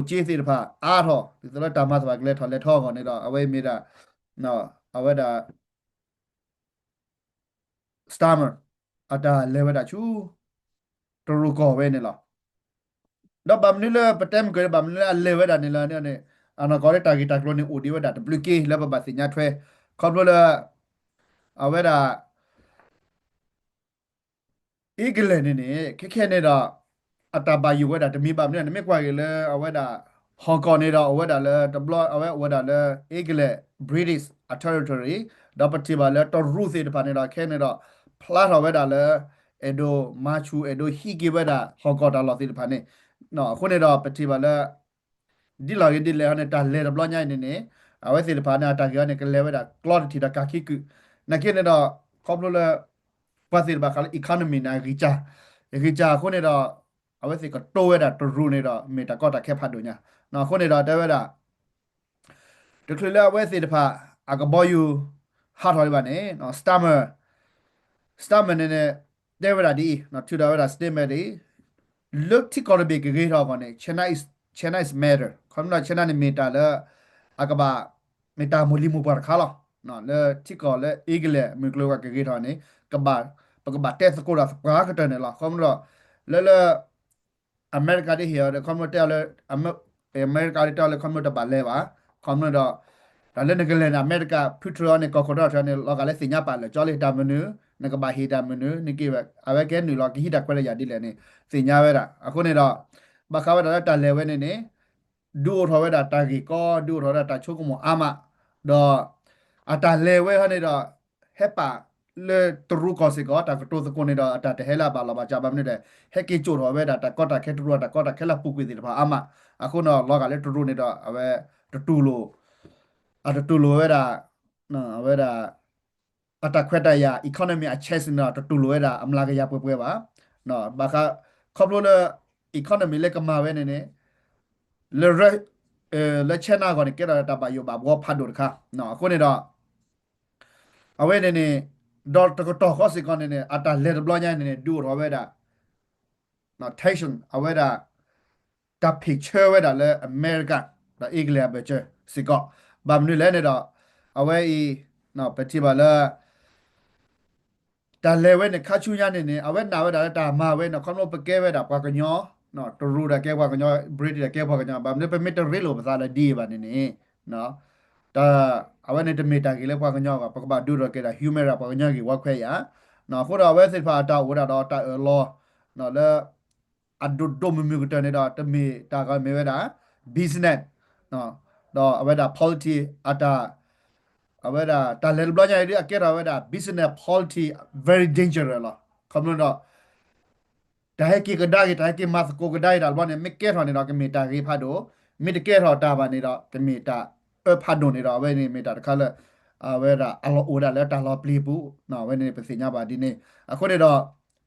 ကျိၣ်စ့သ့ၣ်တဖၣ်အါထီၣ် ဒ်သိးလၢတၢ်မၤသဘၣ်ကလဲၤထီၣ်လဲၤထီအဂီၢ်န့ၣ်ဒီး အဝဲမ့ၢ်ဒၣ် အဝဲဒၣ် Starmer အတၢ်လဲၤဝဲဒၣ်ဆူ တရူးကီၢ်ဝဲန့ၣ်လီၤ. ဒီးဘၣ်မနုၤလၢပတဲမုၢ်ကၢၤ ဘၣ်မနုၤလၢအလဲၤဝဲဒၣ်န့ၣ်လီၤန့ၣ် အနီၢ်ကီၢ်လၢတၢ်ဂ့ၢ်တၢ်ကျိၤန့ၣ် အိၣ်ဒံးဝဲဒၣ်တဘျုးက့လၢပဘၣ်သ့ၣ်ညါထွဲ ခီဖျိလၢ အဝဲဒၣ် အ့ကလဲၣ်န့ၣ်န့ၣ် ခဲခဲန့ၣ်ဒီး အတၢ်ဘၣ်ယိၣ်ဝဲဒၣ်တမံၤဘၣ်မနုၤ နမ့ၢ်ကွၢ်က့ၤလၢအဝဲဒၣ် Hong Kong န့ၣ်ဒီး အဝဲဒၣ်လၢတဘျီ အဝဲအိၣ်ဝဲဒၣ်လၢ England British အ territory ဒီးပထံၣ်ဘၣ်လၢတရူးသ့ၣ်တဖၣ်န့ၣ်ဒီး ခဲန့ၣ်ဒီး ဖျါထီၣ်ဝဲဒၣ်လၢ အဲၣ်ဒိးမၤဆူၣ် အဲၣ်ဒိးဟံးက့ၤဝဲဒၣ် Hong Kong တၢ်လီၢ်သ့ၣ်တဖၣ်န့ၣ် အဃိန့ၣ်ဒီးပထံၣ်ဘၣ်လၢ ဒ်လဲၣ်ဂ့ၤဒ်လဲၣ်ဟီန့ၣ် တၢ်လဲၤတဘျီညါအံၤန့ၣ်န့ၣ် အဝဲသ့ၣ်တဖၣ်န့ၣ် အတၢ်ဂ့ၢ်အီၤန့ၣ် ကလဲၤဝဲဒၣ်ကျီတထံၣ်ဒီးကးခံကုာ် နာ်က့န့ၣ်ဒီး ခီဖျိလၢ ပှၤသ့ၣ်တဖၣ်ဃးလၢ economy န့ၣ် အဂံၢ်စၢ် အဂံၢ်စၢ်အဃိန့ၣ်ဒီး အဝဲသ့ၣ်ကတိၤဝဲဒၣ်တရူးန့ၣ်ဒီး မ့ၢ်တၢ်ကီတၢ်ခဲဖးဒိၣ်ညါ အဃိန့ၣ်ဒီးတဲဝဲဒၣ် တချုးလၢအဝဲသ့ၣ်တဖၣ် အကဘီယူၤ ဟးထီၣ်ဒံးဘၣ်န့ၣ် Starmer Starmer န့ၣ်န့ၣ် တဲဝဲဒၣ်ဒ်အံၤ ထုးထီၣ်ဝဲဒၣ် statement ဒ်အံၤ လၢထံကီၢ်တဘ့ၣ်ကဂ့ၤထီၣ်အဂီၢ်န့ၣ် China is, China is matter ခီဖျိ China န့ၣ်မ့ၢ်တၢ်လၢ အကဘၣ် မ့ၢ်တၢ်မိၢ်လံၤမိၢ်ပှၢ်တခါလီၤ. လၢထံကီၢ်လၢ England မုၢ်ကျိၤဝဲၤကွာ်ကဂ့ၤထီၣ်န့ၣ် ကဘၣ် ပကဘၣ်တဲသကိးတၢ်ပှၤကတၢၢ်န့ၣ်လီၤ. ခီဖျိ လၢလၢ အမဲရကၤဒ်ဟ့ၣ်အီၤဒီး ခီဖျိတဲအီၤလၢ အမဲရကၤဒ်တဲအီၤလၢ ခီဖျိတဘၣ်လဲၤဘၣ်. ခီဖျိဒီး တၢ်လၢနကလဲၤန့ၣ် အမဲရကၤ ဖုထြဲးအီၤန့ၣ် ကီၢ်ခိၣ်ဒီထၢန့ၣ် လီၤဂာ်လၢသ့ၣ်ညါပာ်လၢာ် ကၠီလၢဟ့ၣ်တၢ်မနုၤ နကဘၣ်ဟ့ၣ်တၢ်မနုၤ နက့ၤဝဲ အဝဲကဲနုာ်လီၤ ကဟံးတၢ်ခွဲးတၢ်ယာ်ဒ်လဲၣ်န့ၣ် သ့ၣ်ညါဝဲဒၣ်. အဃိန့ၣ်ဒီး ဘၣ်ဃးဝဲဒၣ်လၢတၢ်လဲၤဝဲန့ၣ်န့ၣ် ဒုးအိၣ်ထီၣ်ဝဲဒၣ်တၢ်ဂ့ၢ်ကီ ဒုးအိၣ်ထီၣ်ဝဲဒၣ်တၢ်ဆိကမိၣ်အါမး ဒီး အတၢ်လဲၤဝဲဟီန့ၣ်ဒီး ဟဲပာ်လၢတရူးကီၢ်စ့ၢ်ကီး တၢ်ကတိၤသကိးန့ၣ်ဒီး အတၢ်တဟဲလၢအဘၣ်လီၢ်ဘၣ်စးဘၣ်မနုၤဒီး ဟဲက့ၤစိာ်ထီၣ်ဝဲဒၣ်တၢ်ကီတၢ်ခဲတရူး တၢ်ကီတၢ်ခဲလၢအပူၤကွံာ်သ့ၣ်တဖၣ်အါမး. အဃိန့ၣ် လီၤဂာ်လၢတရူးန့ၣ်ဒီး အဝဲ တတူၢ်လိာ် အတတူၢ်လိာ်ဝဲဒၣ် အဝဲဒၣ် အတၢ်ခွဲးတၢ်ယာ် economy အ chance န့ၣ်ဒီး တတူၢ်လိာ်ဝဲဒၣ်အမျးကယၤပှဲၤပှဲၤဘၣ်. ဘၣ်ဃး ခီဖျိလၢ economy လၢကမၤဝဲန့ၣ်န့ၣ် လၢ လၢ China အဂီၢ်န့ၣ် ကဲထီၣ်တၢ်ဘၣ်ယိၣ်ဘၣ်ဘှီဖးဒိၣ်တခါ. အဃိန့ၣ်ဒီး အဝဲန့ၣ်န့ၣ် ဒီးတကတီၢ်ဃီစ့ၢ်ကီးန့ၣ်န့ၣ် အတၢ်လဲၤတဘျီညါန့ၣ်န့ၣ် ဒုးအိၣ်ထီၣ်ဝဲဒၣ် tension အဝဲဒၣ် တၢ်ဖ့ၣ်ဆၢဝဲဒၣ်လၢအမဲရကၤ ဒီး England အဘၢၣ်စၢၤစ့ၢ်ကီး ဘၣ်မနုၤလဲၣ်န့ၣ်ဒီး အဝဲအံၤ ပထံၣ်ဘၣ်လၢ တၢ်လဲၤဝဲန့ၣ် ခါဆူညါန့ၣ်န့ၣ် အဝဲနာ်ဝဲဒၣ်လၢတၢ်မၤဝဲန့ၣ် ခီဖျိပကဲဝဲဒၣ်ပှၤကညီ တရူးဒီးကဲပှၤကညီ British ဒီးကဲပှၤကညီ ဘၣ်မနုၤပမ့ၢ်တရ့လိာ်ပသးလၢဒ်အံၤဘၣ်န့ၣ်န့ၣ် တၢ် အဝဲန့ၣ်တမ့ၢ်တၢ်ဂ့ၤလၢပှၤကညီအဂီၢ် ပကဘၣ်ဒုးထီၣ်က့ၤဒၣ် human right ပှၤကညီဂ့ၢ်ဝီခွဲးယာ် အဃိဒီးအဝဲသ့ၣ်တဖၣ်အတၢ်အိၣ်ဝဲဒၣ်ဒီးတၢ်အၢၣ်လီၤ လၢ အဒိၣ်ဒိၣ်မုၢ်မုၢ်ကတၢၢ်န့ၣ်ဒီး တမ့ၢ်တၢ်ဂီၤမ့ၢ်ဝဲဒၣ် business ဒီးအဝဲဒၣ် politics အတၢ် အဝဲဒၣ်တၢ်လဲၤတဘျီညါအံၤဒ်အကဲထီၣ်ဝဲဒၣ် business politics very dangerous လီၤ. ခီဖျိဒီး တၢ်ဟဲက့ၤကဒါက့ၤ တၢ်ဟဲက့ၤမၤသကိးကဒါက့ၤတၢ်တဘျီန့ၣ် မ့ၢ်ကဲထီၣ်န့ၣ်ဒီး ကမ့ၢ်တၢ်ဂ့ၤဖးဒိၣ်, မ့ၢ်တကဲထီၣ်တၢ်ဘၣ်န့ၣ်ဒီး ကမ့ၢ်တၢ်အၢဖးဒိၣ်န့ၣ်ဒီး အဝဲန့ၣ်မ့ၢ်တၢ်တခါလၢ အဝဲဒၣ်အလီၢ်အိၣ်ဝဲဒၣ်လၢတၢ်လီၤပျံၤအပူၤ, အဝဲန့ၣ်ပသ့ၣ်ညါဘၣ်ဒ်န့ၣ်. အဃိန့ၣ်ဒီး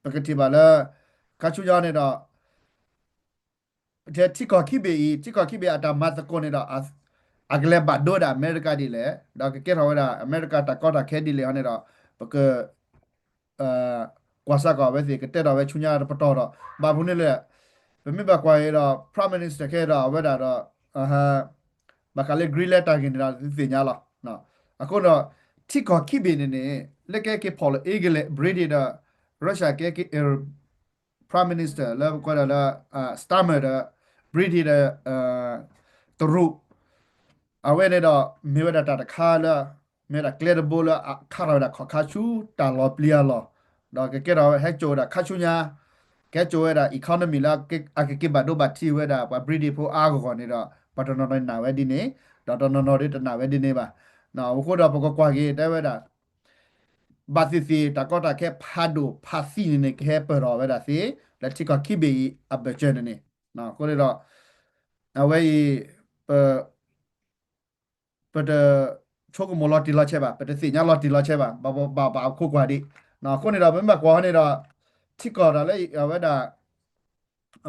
ပကထံၣ်ဘၣ်လၢ ခါဆူညါန့ၣ်ဒီး ထဲထံကီၢ်ခံဘ့ၣ်အံၤ ထံကီၢ်ခံဘ့ၣ်အတၢ်မၤသကိးန့ၣ်ဒီး အကလဲၤဘၣ်ဒိဝဲဒၣ်အမဲရကၤဒ်လဲၣ်, ဒီးကကဲထီၣ်ဝဲဒၣ်အမဲရကၤတၢ်ကီတၢ်ခဲဒ်လဲၣ်ဟီန့ၣ်ဒီး ပက ကွၢ်စ့ၢ်ကီးအဝဲသ့ၣ်ကတဲထီၣ်ဝဲဆူညါတပတီၢ်ဒီး ဘၣ်မနုၤလဲၣ်, ပမ့ၢ်ဘၣ်ကွၢ်အံၤဒီး Prime Minister ခဲဒီးအဝဲဒၣ်ဒီး ဘၣ်ဃးလၢ Greenland တၢ်ဂ့ၢ်န့ၣ်ဒီး သုသ့ၣ်ညါလီၤ. အဃိဒီး ထံကီၢ်ခံဘ့ၣ်န့ၣ်န့ၣ် လၢကဟဲက့ၤဖီၣ်လၢ England British ဒီး Russia ကဟဲက့ၤ Prime Minister လၢပကွၢ်ဒီးလၢ Starmer ဒီး British ဒီး တရူး အဝဲန့ၣ်ဒီး မ့ၢ်ဝဲဒၣ်တၢ်တခါလၢ မ့ၢ်ဝဲဒၣ်ကျဲတဘိလၢအခးထီၣ်ဝဲဒၣ်ခီၣ်ခါဆူတၢ်လီၤပျံၤအလီၢ်, ဒီးကကဲထီၣ်ဝဲဟဲစိာ်ဝဲဒၣ်ခါဆူညါ, ကဟဲစိာ်ဝဲဒၣ် economy လၢအကက့ၤဘၣ်ဒိဘၣ်ထံးဝဲဒၣ်ပှၤ British ဖိအါဂီၢ်ဂီၢ်န့ၣ်ဒီး ပှၤတနီၤနီၤနာ်ဝဲဒ်န့ၣ်, ဒီးတနီၤနီၤဒ်တနာ်ဝဲဒ်န့ၣ်ဘၣ်. အဃိဒီးပကကွၢ်က့ၤတဲဝဲဒၣ် ဘၣ်သ့ၣ်သ့ၣ် တၢ်ကီတၢ်ခဲဖးဒိၣ်ဖးသံန့ၣ်န့ၣ် ကဟဲပၢၢ်ထီၣ်ဝဲဒၣ်သ့ လၢထံကီၢ်ခံဘ့ၣ်အံၤအဘၢၣ်စၢၤန့ၣ်န့ၣ်. အဃိန့ၣ်ဒီး အဝဲအံၤ ပ ပတဆိကမိၣ်လီၤတံၢ်လီၤဆဲးဘၣ်, ပတသ့ၣ်ညါလီၤတံၢ်လီၤဆဲးဘၣ်, ဘၣ်ဘၣ်ဘၣ်အခိးကွၢ်ဒံး. အဃိန့ၣ်ဒီး ပမ့ၢ်ဘၣ်ကွၢ်န့ၣ်ဒီး ထံကီၢ်ဒီးလၢအဝဲဒၣ်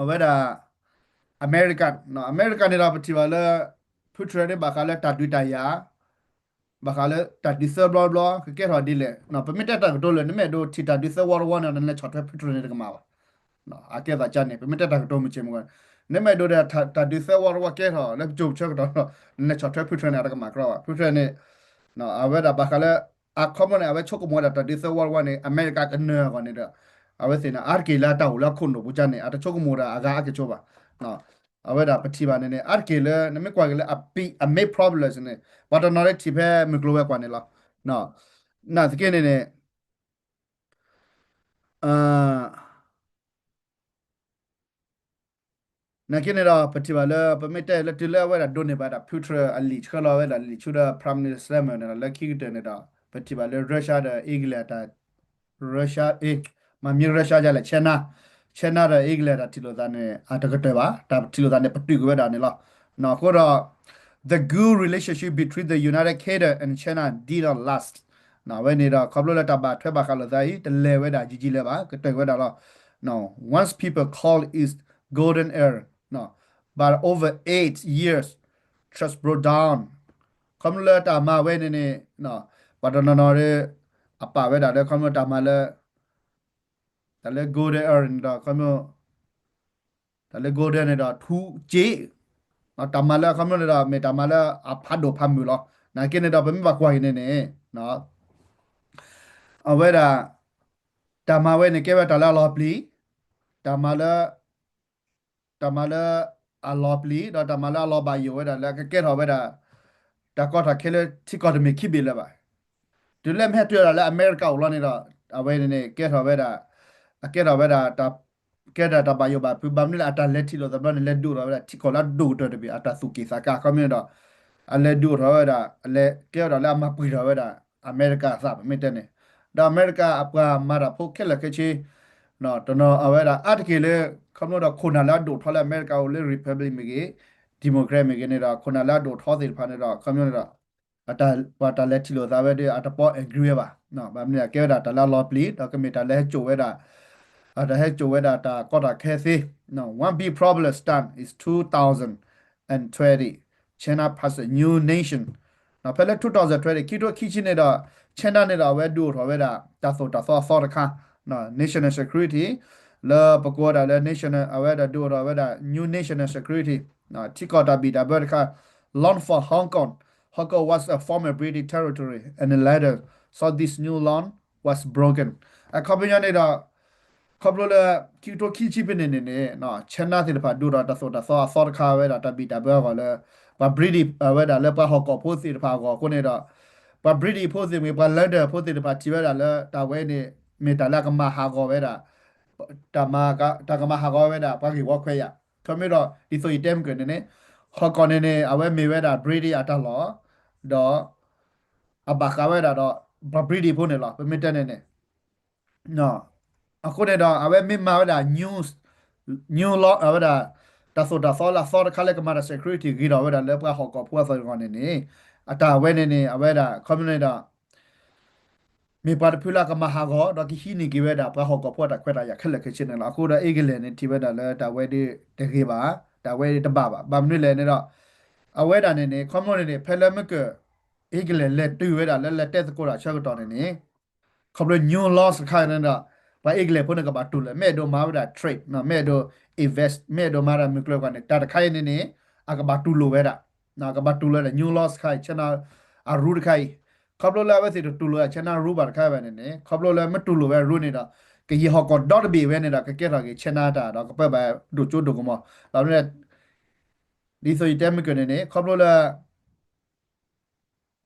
အဝဲဒၣ် အမဲရကၤ, အမဲရကၤန့ၣ်ဒီး ပထံၣ်ဘၣ်လၢ ဖုထြဲးန့ၣ် ဘၣ်ဃးလၢတၢ်ဒုးတၢ်ယၤ ဘၣ်ဃးလၢတၢ်ဒုးသၢဘျီဘျီ ကကဲထီၣ်ဒ်လဲၣ်. ပမ့ၢ်တဲတၢ်ကတိၤလၢ နမ့ၢ်အဲၣ်ဒိးထံၣ်တၢ်ဒုးသၢဝီတဝီန့ၣ် နလဲၤဆီၣ်ထွဲဖုထြဲးန့ၣ်တကမၣ်ဘၣ်. အကဲသးကါန့ၣ် ပမ့ၢ်တဲတၢ်ကတိၤမုၢ်ဆ့ၣ်မုၢ်ဂီၤ, နမ့ၢ်အဲၣ်ဒိးဒီးတၢ်ဒုးသၢဝီတဝီကဲထီၣ်လၢကစိၤပဆၢကတီၢ်ဒီး နလဲၤဆီၣ်ထွဲဖုထြဲးန့ၣ် အတကမၣ်ကြၢးဘၣ်. ဖုထြဲးန့ၣ် အဝဲဒၣ်ဘၣ်ဃးလၢ အခီပညီန့ၣ် အဝဲဆိကမိၣ်ဝဲဒၣ်တၢ်ဒုးသၢဝီတဝီန့ၣ် အမဲရကၤကနၢၤအဂီၢ်န့ၣ်ဒီး အဝဲသ့ၣ်န့ၣ် အါတက့ၢ်လၢအတၢ်အိၣ်လၢအခိၣ်နူာ်ပူၤကါန့ၣ် အတဆိကမိၣ်တၢ်အဂၤအါက့ၤဆိဘၣ်. အဝဲဒၣ်ပထံၣ်ဘၣ်န့ၣ်န့ၣ် အါတက့ၢ်လၢ နမ့ၢ်ကွၢ်က့ၤလၢအ big အ main problems န့ၣ် ပှၤတနီၤလၢထံၣ်ဖဲမုၢ်ကျိၤဝဲၤကွာ်န့ၣ်လီၤ. နာ်သက့န့ၣ်န့ၣ် အ နာ်က့န့ၣ်ဒီး ပထံၣ်ဘၣ်လၢ ပမ့ၢ်တဲလၢတုၤလၢအဝဲဒၣ်ဒိးန့ၢ်ဘၣ်ဒၣ် Putin အလံာ်ဆှၢလီၤဝဲဒၣ်လံာ်ဆူဒီး Prime Minister မ့ၢ်န့ၣ်ဒီး လၢခံကတၢၢ်န့ၣ်ဒီး ပထံၣ်ဘၣ်လၢ Russia ဒီး England အတၢ် Russia မ့မ့ၢ် Russia ဒ်လဲၣ် China, China ဒီး England တၢ်ထံၣ်လိာ်သးန့ၣ် အတကတၢၢ်ဘၣ်, တၢ်ထံၣ်လိာ်သးန့ၣ် ပတုာ်ကွံာ်ဝဲဒၣ်န့ၣ်လီၤ. အဃိဒီး the good relationship between the United Kingdom and China did not last. အဝဲန့ၣ်ဒီး ခီဖျိလၢတၢ်ဘၣ်ထွဲဘၣ်ဃးလိာ်သးအံၤ တလဲၤဝဲဒၣ်ယံာ်ယံာ်လၢၤဘၣ်, ကတၢၢ်ဝဲဒၣ်လီၤ. Once people call it golden era, but over eight years, trust broke down. ခီဖျိလၢတၢ်မၤဝဲန့ၣ်န့ၣ် ပှၤတနီၤနီၤဒီး အပာ်ဝဲဒၣ်လၢ ခီဖျိတၢ်မၤလၢ တၢ်လၢ golden era န့ၣ်ဒီး ခီဖျိ တၢ်လၢ golden န့ၣ်ဒီး ထူစ့, တၢ်မၤလၢခီဖျိန့ၣ်ဒီး မ့ၢ်တၢ်မၤလၢအဖးဒိၣ်ဖးမုၢ်လီၤ. နာ်က့န့ၣ်ဒီး ပမ့ၢ်ဘၣ်ကွၢ်က့ၤန့ၣ်န့ၣ် အဝဲဒၣ် တၢ်မၤဝဲန့ၣ် ကဲဝဲတၢ်လၢအလီၤပျံၤ, တၢ်မၤလၢ တၢ်မၤလၢအလီၤပျံၤ ဒီးတၢ်မၤလၢအလီၤဘၣ်ယိၣ်ဝဲဒၣ်လၢအကကဲထီၣ်ဝဲဒၣ် တၢ်ကီတၢ်ခဲလၢထံကီၢ်တမ့ၢ်ခံဘ့ၣ်လၢၤဘၣ်. တုၤလၢမ့ၢ်ဟဲတုၤဒၣ်လၢအမဲရကၤအိၣ်လီၤန့ၣ်ဒီး အဝဲန့ၣ်န့ၣ် ကဲထီၣ်ဝဲဒၣ် အကဲထီၣ်ဝဲဒၣ် ကဲဒၣ်တၢ်ဘၣ်ယိၣ်ဘၣ်ဖုး ဘၣ်မနုၤလၢအတၢ်လဲၤထံၣ်လိာ်သးဘျီန့ၣ် လဲၤဒုးအိၣ်ထီၣ်ဝဲဒၣ်ထံကီၢ်လၢအဒိၣ်ကတၢၢ်တဘ့ၣ် အတၢ်သူၣ်က့ၣ်သးကါ ခီဖျိန့ၣ်ဒီး အလဲၤဒုးအိၣ်ထီၣ်ဝဲဒၣ် အလဲၤကဲထီၣ်လၢအမၤပှံာ်ထီၣ်ဝဲဒၣ် အမဲရကၤအသး ပမ့ၢ်တဲန့ၣ်, ဒီးအမဲရကၤအပှၤမၤတၢ်ဖိခဲလၢာ်ခဲဆ့ တနီၤအဝဲဒၣ်အါတက့ၢ်လၢ ခီဖျိဒီးခိၣ်နၢ်လၢအဒိၣ်ထီလၢအမဲရကၤအိၣ်လၢ Republican မ့ၢ်ဂ့ၤ Democrat မ့ၢ်ဂ့ၤန့ၣ်ဒီး ခိၣ်နၢ်လၢအဒိၣ်ထီသ့ၣ်တဖၣ်န့ၣ်ဒီး ခီဖျိန့ၣ်ဒီး ပှၤတၢ်လဲၤထံၣ်လိာ်သးဝဲဒီး အတပီ agree ဝဲဘၣ်. ဘၣ်မနုၤအကဲဝဲဒၣ်တၢ်လၢအလီၤပျံၤ ဒီးကမ့ၢ်တၢ်လၢဟဲစိာ်ဝဲဒၣ် တၢ်ဟဲစိာ်ဝဲဒၣ်တၢ်ကီတၢ်ခဲသ့ One big problem start is two thousand twenty, China pass a new nation. ဖဲလၢ two thousand twenty ခံကထိခံဆံန့ၣ်ဒီး China န့ၣ်ဒီး အဝဲဒုးအိၣ်ထီၣ်ဝဲဒၣ် တၢ်သိၣ်တၢ်သီအသီတခါ national security လၢပကိးဝဲဒၣ်လၢ national အဝဲဒၣ်ဒုးအိၣ်ထီၣ်ဝဲဒၣ် new national security ထံကီၢ်တၢ်ဘံၣ်တၢ်ဘၢတခါ law for Hong Kong. Hong Kong was a former British territory and later saw this new law was broken. အခီပညီန့ၣ်ဒီး ခီဖျိလၢ ခံကထိခံဆံဖဲန့ၣ်န့ၣ်န့ၣ် China သ့ၣ်တဖၣ်ဒုးဒီးတၢ်သိၣ်တၢ်သီအသီတခါဝဲဒၣ် တၢ်ဘံၣ်တၢ်ဘၢအဂီၢ်လၢ ပှၤ British အဝဲဒၣ်လၢပှၤဟီၣ်ကီၢ်ဖိသ့ၣ်တဖၣ်အဂီၢ်အဃိန့ၣ်ဒီး ပှၤ British ဖိသ့ၣ်မ့ၢ် ပှၤ London ဖိသ့ၣ်တဖၣ်ထံၣ်ဝဲဒၣ်လၢ တၢ်ဝဲန့ၣ် မ့ၢ်တၢ်လၢအကမၤဟးဂီၤဝဲဒၣ် တၢ်မၤ တၢ်ကမၤဟးဂီၤဝဲဒၣ် ပှၤဂ့ၢ်ဝီခွဲးယာ် ခီမ့ၢ်ဒီး ဒ်သိးယတဲမုၢ်ကၢၢ်န့ၣ်န့ၣ် ဟီၣ်ကီၢ်န့ၣ်န့ၣ် အဝဲမ့ၢ်ဝဲဒၣ် British အတၢ်လီၢ် ဒီး အဘၣ်ဃးဝဲဒၣ်ဒီး ပှၤ British ဖိန့ၣ်လီၤ ပမ့ၢ်တဲန့ၣ်န့ၣ် အဃိန့ၣ်ဒီး အဝဲမ့ၢ်မၤဝဲဒၣ် new, new law အဝဲဒၣ် တၢ်သိၣ်တၢ်သီလၢအသီတခါလၢကမၤတၢ် security ဂ့ၤထီၣ်ဝဲဒၣ်လၢပှၤဟီၣ်ကီၢ်ဖိအသီအဂီၢ်န့ၣ်န့ၣ် အတၢ်ဝဲန့ၣ်န့ၣ် အဝဲဒၣ် ခီမ့ၢ်န့ၣ်ဒီး မ့ၢ်ပှၤတဖုလၢအကမၤဟးဂီၤ ဒီးကဟံးန့ၢ်က့ၤဝဲဒၣ် ပှၤဟီၣ်ကီၢ်ဖိအတၢ်ခွဲးတၢ်ယာ်ခဲလၢာ်ခဲဆ့န့ၣ်လီၤ. အဃိဒီး England န့ၣ် ထံၣ်ဝဲဒၣ်လၢတၢ်ဝဲဒၣ်တဂ့ၤဘၣ်, တၢ်ဝဲဒၣ်တဘၣ်ဘၣ်. ဘၣ်မနုၤလဲၣ်န့ၣ်ဒီး အဝဲဒၣ်န့ၣ်န့ၣ် ခီမ့ၢ်န့ၣ်န့ၣ် ဖဲလၢမ့ၢ်က England လဲၤတုၤဝဲဒၣ်လၢလဲၤတဲသကိးတၢ်ဆၢကတီၢ်န့ၣ်န့ၣ် ခီဖျိ new laws တခါန့ၣ်ဒီး ပှၤ England ဖိန့ၣ် ကဘၣ်တူၢ်လိာ် မ့ၢ်အဲၣ်ဒိးမၤဝဲဒၣ် trade, မ့ၢ်အဲၣ်ဒိး invest, မ့ၢ်အဲၣ်ဒိးမၤတၢ်မုၢ်ကျိၤဝဲၤကွာ်န့ၣ် တၢ်တခါအံၤန့ၣ်န့ၣ် အကဘၣ်တူၢ်လိာ်ဝဲဒၣ်, ကဘၣ်တူၢ်လိာ်ဝဲဒၣ် new laws တခါအံၤ China အ rule တခါအံၤ, ခီဖျိလၢအဝဲသ့ၣ်တတူၢ်လိာ်ဝဲဒၣ် China rule ဘၣ်တခါဘၣ်န့ၣ်န့ၣ် ခီဖျိလၢမ့ၢ်တူၢ်လိာ်ဝဲ rule န့ၣ်ဒီး ကယံာ်ဟီၣ်ကီၢ်ဒီတဘ့ၣ်ဝဲန့ၣ်ဒီး ကကဲထီၣ်က့ၤ China တၢ်ဒီး ကပၢဘၣ်ဒိၣ်စိဒိၣ်ကမီၤ, ဘၣ်မနုၤလဲၣ် ဒ်သိးယတဲမုၢ်ကၢၢ်န့ၣ်န့ၣ် ခီဖျိလၢ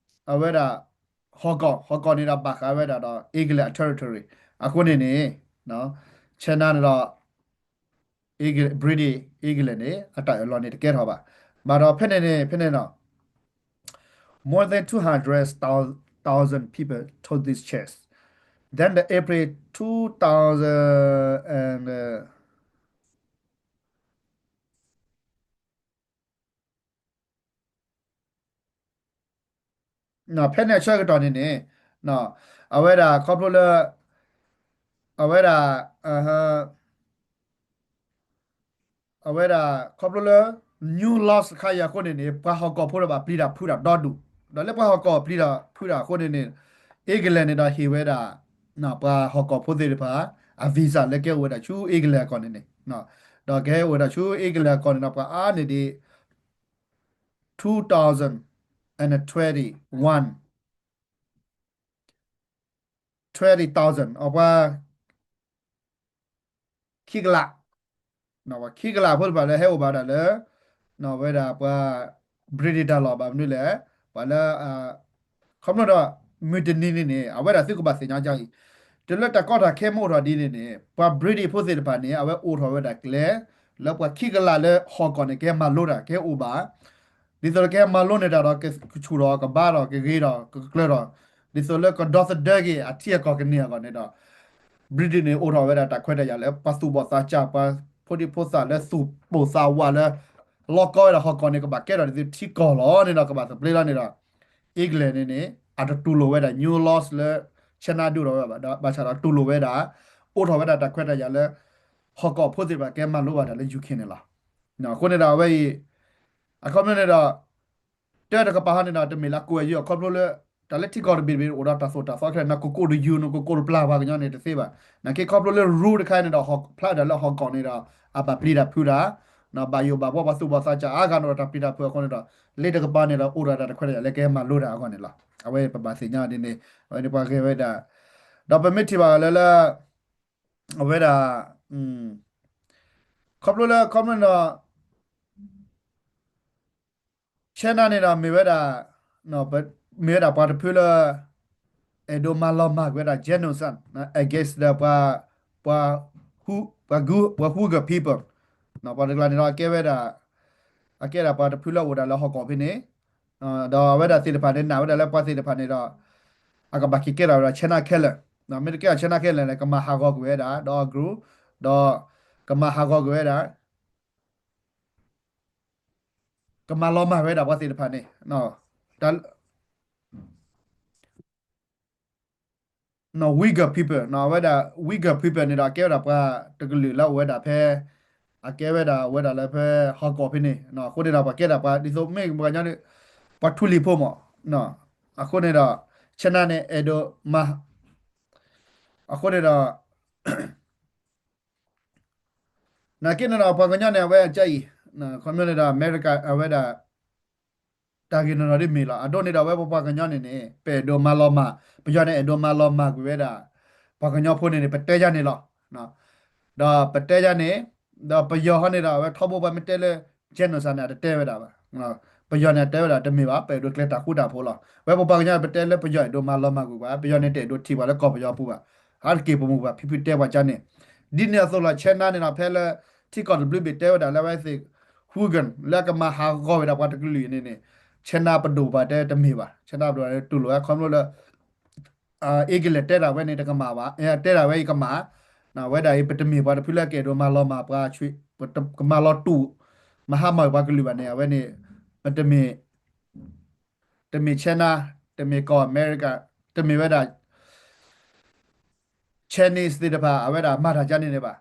အဝဲဒၣ် ဟီၣ်ကီၢ်, ဟီၣ်ကီၢ်န့ၣ်ဒီးဘၣ်ဃးဝဲဒၣ်ဒီး England အ territory အဃိန့ၣ်န့ၣ် China န့ၣ်ဒီး British England န့ၣ် အတၢ်အၢၣ်လီၤန့ၣ်တကဲထီၣ်ဘၣ်. ဘၣ်ဒီးဖဲန့ၣ်န့ၣ် ဖဲန့ၣ်ဒီး more than two hundred thousand people took this chance. Then the April two thousand and, uh, ဖဲန့ၣ်အဆၢကတီၢ်န့ၣ်န့ၣ် အဝဲဒၣ်ခီဖျိလၢ အဝဲဒၣ် အဝဲဒၣ်ခီဖျိလၢ new laws တခါအံၤအဃိန့ၣ်န့ၣ် ပှၤဟီၣ်ကီၢ်ဖိဒီးဘၣ်ပျံၤတၢ်ဖုးတၢ်ဒီဒူၣ်, ဒီးလၢပှၤဟီၣ်ကီၢ်ပျံၤတၢ်ဖုးတၢ်အဃိန့ၣ်န့ၣ် England န့ၣ်ဒီးဟ့ၣ်ဝဲဒၣ် ပှၤဟီၣ်ကီၢ်ဖိသ့ၣ်တဖၣ် အ visa လၢကဟဲအိၣ်ဝဲဒၣ်ဆူ England အကီၢ်န့ၣ်န့ၣ်, ဒီးကဟဲအိၣ်ဝဲဒၣ်ဆူ England အကီၢ်န့ၣ်ဒီး ပှၤအါန့ၢ်ဒံး two thousand and twenty-one, twenty thousand အပှၤ ခံကလး, ပှၤခံကလးဖိတဖၣ်လၢဟဲအိၣ်ဘၣ်ဒၣ်လၢ ဝဲဒၣ်ပှၤ British တၢ်လီၢ်ဘၣ်မနုၤလဲၣ်, ပှၤလၢ ခီဖျိဒီး မုၢ်တနံၤန့ၣ်န့ၣ် အဝဲဒၣ်သုကဘၣ်သ့ၣ်ညါအံၤ, တုၤလၢတၢ်ကီတၢ်ခဲမ့ၢ်အိၣ်ထီၣ်ဒ်န့ၣ်န့ၣ် ပှၤ British ဖိသ့ၣ်တဖၣ်န့ၣ် အဝဲအိးထီၣ်ဝဲဒၣ်ကျဲ လၢပှၤခံကလးလၢဟီၣ်ကီၢ်န့ၣ် ကဟဲမၤလိတၢ် ကဟဲအိၣ်ဘၣ်, ဒ်သိးလၢကဟဲမၤလိန့ၢ်တၢ်ဒီး ကဆူၣ်ထီၣ်ကဘါထီၣ် ကဂ့ၤထီၣ် ကကျၢၤထီၣ်, ဒ်သိးလၢကဒီသဒၢက့ၤအထံအကီၢ်ကန့ၢ်အဂီၢ်န့ၣ်ဒီး Britain န့ၣ် အိးထီၣ်ဝဲဒၣ်တၢ်ခွဲးတၢ်ယာ်လၢ ပှၤသူၣ်ဘီၣ်သးစၢ် ပှၤဖိဒံဖိသၣ်လၢသူၣ်ပိၢ်သးဝးလၢ လီၤကီဝဲဒၣ်ဟီၣ်ကီၢ်န့ၣ် ကဘၣ်ကဲထီၣ်ဒ်သိးထံကီၢ်လီၤန့ၣ်ဒီး ကဘၣ်သဘျ့လီၤန့ၣ်ဒီး England န့ၣ်န့ၣ် အတတူၢ်လိာ်ဝဲဒၣ် new laws လၢ China ဒုးအိၣ်ထီၣ်ဝဲဘၣ်ဒီး ဘၣ်ဆၣ်ဒီးတူၢ်လိာ်ဝဲဒၣ် အိးထီၣ်ဝဲဒၣ်တၢ်ခွဲးတၢ်ယာ်လၢ ဟီၣ်ကီၢ်ဖိသ့ၣ်တဖၣ်ကဲမၤလိဘၣ်တၢ်လၢ UK န့ၣ်လီၤ. အဃိန့ၣ်ဒီးအဝဲအံၤ အခီပညီန့ၣ်ဒီး တၢ်တကပၤဟီန့ၣ်ဒီး တမ့ၢ်လၢအကိးအယုၢ်အခီဖျိလၢ တၢ်လၢထံကီၢ်တဘ့ၣ်တဘ့ၣ်အိၣ်ဒီးတၢ်သိၣ်တၢ်သီခဲလၢာ် နကကိးတယုၢ်နကကိးတပျၢ်ပှၤကညီန့ၣ်တသ့ဘၣ်. နာ်က့ခီဖျိလၢ rule တခါန့ၣ်ဒီး ဟီၣ်ဖျါဒၣ်လၢဟီၣ်ကီၢ်န့ၣ်ဒီး အဘၣ်ပျံၤတၢ်ဖုးတၢ် ဘၣ်ယိၣ်ဘၣ်ဘှီပှၤသူၣ်ဘီၣ်သးစၢ်အါဂၤန့ၣ်ဒီးတၢ်ပျံၤတၢ်ဖုးအဃိန့ၣ်ဒီး လ့တကပၤန့ၣ်ဒီးအိၣ်ဒီးတၢ်ခွဲးတၢ်ယာ်လၢကဟဲမၤလိတၢ်အဂီၢ်န့ၣ်လီၤ. အဝဲပဘၣ်သ့ၣ်ညါဒ်န့ၣ် အဝဲန့ၣ်ပှၤဂဲၤဝဲဒၣ် ဒီးပမ့ၢ်ထံၣ်ဘၣ်လၢလၢ အဝဲဒၣ် ခီဖျိလၢခီဖျိန့ၣ်ဒီး China န့ၣ်ဒီး မ့ၢ်ဝဲဒၣ် မ့ၢ်ဝဲဒၣ်ပှၤတဖုလၢ အဲၣ်ဒိးမၤလီၤမၢ်ကွံာ်ဝဲဒၣ် genocide against the ပှၤ ပှၤ Uyghur people ပှၤတကျါန့ၣ်ဒီး အကဲဝဲဒၣ် အကဲဒၣ်ပှၤတဖုလၢအိၣ်ဒၣ်လၢဟီၣ်ကီၢ်ဖဲန့ၣ် ဒီးအဝဲဒၣ်သ့ၣ်တဖၣ်န့ၣ် နာ်ဝဲဒၣ်လၢပှၤသ့ၣ်တဖၣ်န့ၣ်ဒီး အကဘၣ်က့ၤကဲထီၣ်ဝဲဒၣ် China ခဲလၢာ်, မ့ၢ်တကဲထီၣ် China ခဲလၢာ်န့ၣ် ကမၤဟးဂီၤကွံာ်ဝဲဒၣ် ဒီးအကရူၢ် ဒီးကမၤဟးဂီၤကွံာ်ဝဲဒၣ် ကမၤလီၤမၢ်ဝဲဒၣ်ပှၤသ့ၣ်တဖၣ်န့ၣ် တၢ် Uyghur people အဝဲဒၣ် Uyghur people န့ၣ်ဒီး အကဲဝဲဒၣ်ပှၤတကလုာ်လၢအိၣ်ဝဲဒၣ်ဖဲ အကဲဝဲဒၣ်အိၣ်ဝဲဒၣ်လၢဖဲဟီၣ်ကီၢ်ဖဲန့ၣ် အဃိန့ၣ်ဒီး ပှၤကဲဒၣ်ပှၤဒ်သိးမ့ၢ်ပှၤကညီန့ၣ် ပှၤထူလံၤဖိမး အဃိန့ၣ်ဒီး China န့ၣ် အဲၣ်ဒိးမၤ အဃိန့ၣ်ဒီး နာ်က့န့ၣ်ဒီး ပှၤကညီန့ၣ် အဝဲအကါအံၤ ခီဖျိန့ၣ်ဒီး အမဲရကၤ အဝဲဒၣ် တၢ်ဂ့ၢ်နီၢ်နီၢ်ဒ်မ့ၢ်လီၤ. အဒိန့ၣ်ဒီး အဝဲပပှၤကညီန့ၣ်န့ၣ် ပအဲၣ်ဒိးမၤလီၤမၢ် ပယီၤန့ၣ် အဲၣ်ဒိးမၤလီၤမၢ်ကွံာ်ဝဲဒၣ် ပှၤကညီဖိန့ၣ်န့ၣ် ပတဲယါန့ၣ်လီၤ. ဒီးပတဲယါန့ၣ် ဒီးပယီၤဟီန့ၣ်ဒီး အဝဲထီဘိပှၤမ့ၢ်တဲလၢ genocide န့ၣ် အတတဲဝဲဒၣ်ဘၣ်. ပယီၤန့ၣ် အတဲဝဲဒၣ် တမ့ၢ်ဘၣ် ပအဲၣ်ဒိးကျဲၤတၢ်ဃူတၢ်ဖိးလီၤ. ဝဲပပှၤကညီန့ၣ် ပတဲလၢပယီၤအဲၣ်ဒိးမၤလီၤမၢ်ကွံာ်ပှၤ ပယီၤန့ၣ် တအဲၣ်ဒိးထံၣ်ပှၤလၢကီၢ်ပယီၤပူၤဘၣ်. အါတက့ၢ်ပမိၢ်ပှၢ်ဖံဖုတဲပှၤကါန့ၣ် ဒ်န့ၣ်အသိးလီၤ. China န့ၣ်ဒီး ဖဲလၢထံကီၢ်တဘျုးဘ့ၣ်တဲဝဲဒၣ်လၢအဝဲသ့ၣ် Uyghur လၢအကမၤဟးဂီၤဝဲဒၣ်ပှၤတကလုာ်န့ၣ်န့ၣ် China ပဒိၣ်ပှၤတဲတမ့ၢ်ဘၣ်. China ပဒိၣ်တူၢ်လိာ်ဝဲခီဖျိလၢ England တဲဒၣ်ဝဲန့ၣ်တကမၣ်ဘၣ်, တဲဒၣ်ဝဲအံၤကမၣ်, ဝဲဒၣ်အံၤ ပတမ့ၢ်ပှၤတဖုလၢကအဲၣ်ဒိးမၤလီၤမၢ်ပှၤ, ကမၤလီၤတူာ် မၤဟါမၢ်ပှၤကလုာ်ဘၣ်န့ၣ် အဝဲန့ၣ် ပတမ့ၢ် တမ့ၢ် China, တမ့ၢ်ကီၢ်အမဲရကၤ, တမ့ၢ်ဝဲဒၣ် Chinese သ့ၣ်တဖၣ် အဝဲဒၣ်မၤတၢ်ကါန့ၣ်န့ၣ်ဘၣ်.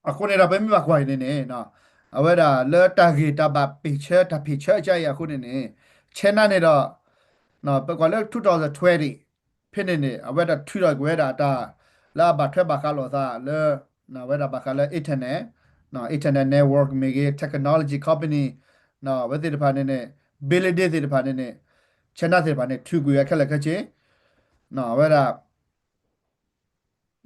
အဃိန့ၣ်ဒီး ပမ့ၢ်ဘၣ်ကွၢ်အံၤန့ၣ်န့ၣ် အဝဲဒၣ်လၢတၢ်ဂ့ၢ်တၢ်ဘၣ်ပ့ၢ်ဆၢ တၢ်ဖ့ၣ်ဆၢအကါအံၤအဃိန့ၣ်န့ၣ် China န့ၣ်ဒီး ပကွၢ်လၢ two thousand twenty ဖဲန့ၣ်န့ၣ် အဝဲဒၣ်ထုးထီၣ်ကွံာ်ဝဲဒၣ်အတၢ် လၢအဘၣ်ထွဲဘၣ်ဃးလိာ်သးလၢ အဝဲဒၣ်ဘၣ်ဃးလၢ internet, internet network မ့ၢ်ဂ့ၤ technology company အဝဲသ့ၣ်တဖၣ်န့ၣ်န့ၣ် building သ့ၣ်တဖၣ်န့ၣ်န့ၣ် China သ့ၣ်တဖၣ်န့ၣ် ထုးကွံာ်ဝဲခဲလၢာ်ခဲဆ့ အဝဲဒၣ်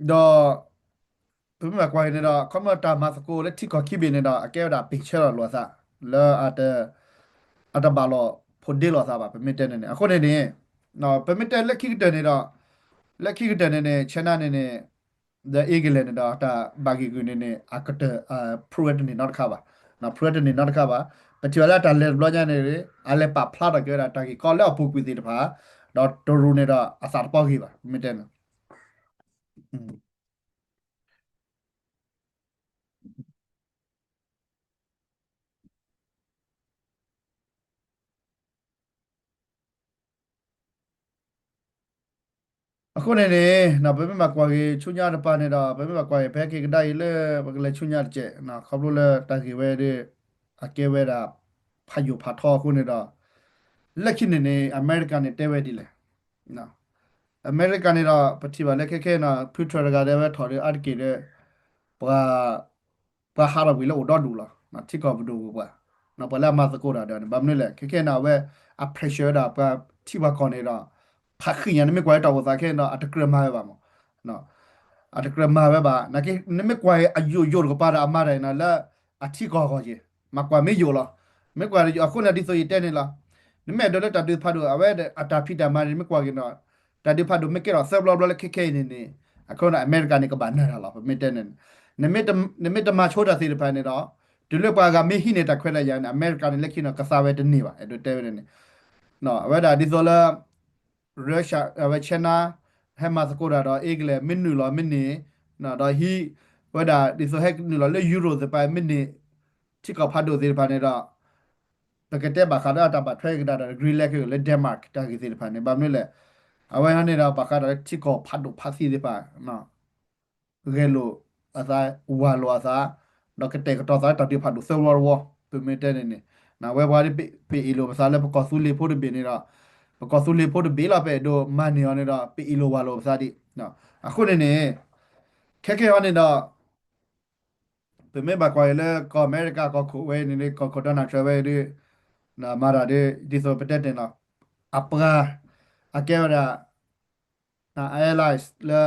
ဒီး ပမ့ၢ်ဘၣ်ကွၢ်အံၤန့ၣ်ဒီး ခီဖျိတၢ်မၤသကိးလၢထံကီၢ်ခံဘ့ၣ်န့ၣ်ဒီး အကဲဝဲဒၣ်ပ့ၢ်ဆၢထီၣ်လိာ်သး လၢ အတဘၣ်လိာ်ဖိးဒ့လိာ်သးဘၣ် ပမ့ၢ်တဲန့ၣ်န့ၣ် အဃိန့ၣ်န့ၣ် ပမ့ၢ်တဲလၢခံကတၢၢ်န့ၣ်ဒီး လၢခံကတၢၢ်န့ၣ်န့ၣ် China န့ၣ်န့ၣ် ဒီး England န့ၣ်ဒီး တၢ်ဘၣ်ဂံၢ်ဂုာ်န့ၣ်န့ၣ် အကတၢၢ် prove တန့ၢ်နီတခါဘၣ်, prove တန့ၢ်နီတခါဘၣ်. ပထံၣ်ဘၣ်လၢတၢ်လဲၤတဘျီညါန့ၣ် အလဲၤပာ်ဖျါထီၣ်က့ၤဝဲဒၣ်တၢ်ဂ့ၢ်ကီလၢအပူၤကွံာ်သ့ၣ်တဖၣ် ဒီးတရူးန့ၣ်ဒီးအသးတပီၢ်ဂ့ၤဘၣ် ပမ့ၢ်တဲန့ၣ် အဃိန့ၣ်န့ၣ် ပမ့ၢ်ဘၣ်ကွၢ်က့ၤဆူညါတပၤန့ၣ်ဒီး ပမ့ၢ်ဘၣ်ကွၢ်က့ၤဖဲက့ၤကဒါအံၤလၢ ပကလဲၤဆူညါတကဲး ခီဖျိလၢတၢ်ဂ့ၢ်ဝဲဒၣ် အကဲဝဲဒၣ်ဖးယိၣ်ဖးထီအဃိန့ၣ်ဒီး လၢခံန့ၣ်န့ၣ် အမဲရကၤန့ၣ်တဲဝဲဒ်လဲၣ် အမဲရကၤန့ၣ်ဒီး ပထံၣ်ဘၣ်လၢခဲခဲန့ၣ် ဖုထြၢၣ်တဂၤဒဲးဝဲထီၣ်ဒီးအါတက့ၢ်ဒီး ပှၤ ပှၤဟးထီၣ်ကွံာ်လၢအိၣ်ဒီဒူၣ်လီၤ. ထံကီၢ်ပဒိၣ်ပူၤပှၤ ပှၤလၢအမၤသကိးတၢ်ဒီးန့ၣ် ဘၣ်မနုၤလဲၣ် ခဲခဲန့ၣ် အဝဲ အ pressure ဝဲဒၣ်ပှၤထံပှၤကီၢ်န့ၣ်ဒီး ဖးဃံညါန့ၣ် မ့ၢ်ကွၢ်လၢတၢ်အိၣ်သးခဲန့ၣ်ဒီး အတကြၢးမၤဝဲဘၣ်မး အတကြၢးမၤဝဲဘၣ် နာ်က့ နမ့ၢ်ကွၢ်အယိာ်ယိာ်တကပၤဒီးအမၤတၢ်အံၤန့ၣ်လၢ အထံကီၢ်အဂီၢ်က့ၤ မၤကွၢ်မ့ၢ်ယိာ်လီၤ. မ့ၢ်ကွၢ်အဃိန့ၣ် ဒ်သိးယတဲန့ၣ်လီၤ. နမ့ၢ်အဲၣ်ဒိးလၢတၢ်ဒုးဖးဒိၣ် အဝဲအတၢ်ဖံးတၢ်မၤန့ၣ် မ့ၢ်ကွၢ်က့ၤဒီး တၢ်ဒုးဖးဒိၣ်မ့ၢ်ကဲထီၣ်သၢဘျီဘျီလၢခဲခဲအံၤန့ၣ်န့ၣ် အဃိန့ၣ် အမဲရကၤန့ၣ် ကဘၣ်နၢၤတၢ်လီၤ ပမ့ၢ်တဲန့ၣ် နမ့ၢ်တမၤဆိတၢ်သ့ၣ်တဖၣ်န့ၣ်ဒီး တုၤလၢပှၤဂၤမ့ၢ်ဟံးန့ၢ်တၢ်ခွဲးတၢ်ယာ်န့ၣ် အမဲရကၤန့ၣ် လၢခံန့ၣ် ကသးဝဲတန့ၢ်ဘၣ် အဲၣ်ဒိးတဲဝဲဒ်န့ၣ်. အဝဲဒၣ်ဒ်သိးလၢ Russia အဝဲ China ဟဲမၤသကိးတၢ်ဒီး အ့ကလဲၣ် မ့ၢ်နုာ်လီၤမ့ၢ်န့ၣ် ဒီးဟံးဝဲဒၣ်ဒ်သိးဟဲနုာ်လီၤလၢ Europe သ့ၣ်တဖၣ်မ့ၢ်န့ၣ် ထံကီၢ်ဖးဒိၣ်သ့ၣ်တဖၣ်န့ၣ်ဒီး ပကတဲဘၣ်ဃးဒီးတၢ်ဘၣ်ထွဲက့ၤတၢ်ဒီး Greenland ခဲလၢာ် Denmark တၢ်ဂ့ၢ်သ့ၣ်တဖၣ်န့ၣ် ဘၣ်မနုၤလဲၣ်, အဝဲဟီန့ၣ်ဒီး ဘၣ်ဃးဒီးလၢထံကီၢ်ဖးဒိၣ်ဖးသံသ့ၣ်တဖၣ် ဂဲၤလိာ်အသး, ဝၢ်လိာ်အသး, ဒီးကတဲာ်ကတီၤသးလၢတၢ်ဒုးဖးဒိၣ်သၢဝီတဝီ, ပမ့ၢ်တဲန့ၣ်န့ၣ်, ဝဲပှၤဒ်ပအ့ၣ်လိာ်ပသးလၢပကီၢ်သူလ့ၤဖိတဘ့ၣ်န့ၣ်ဒီး, ပကီၢ်သူလ့ၤဖိတဘ့ၣ်လီၤ ပအဲၣ်ဒိးမၤန့ၢ်အီၤန့ၣ်ဒီး ပအ့ၣ်လိာ်ဝၢ်လိာ်ပသးဒံး, အဃိန့ၣ်န့ၣ်, ခဲကဲဟီန့ၣ်ဒီး ပမ့ၢ်ဘၣ်ကွၢ်အံၤလၢကီၢ်အမဲရကၤကီၢ်ခိၣ်ဝဲန့ၣ် ကီၢ်ခိၣ် Donald Trump ဝဲဒ် မၤတၢ်ဒ် ဒ်သိးပတဲတ့ၢ်နီၤ, အပှၤ အကဲဝဲဒၣ် allies လၢ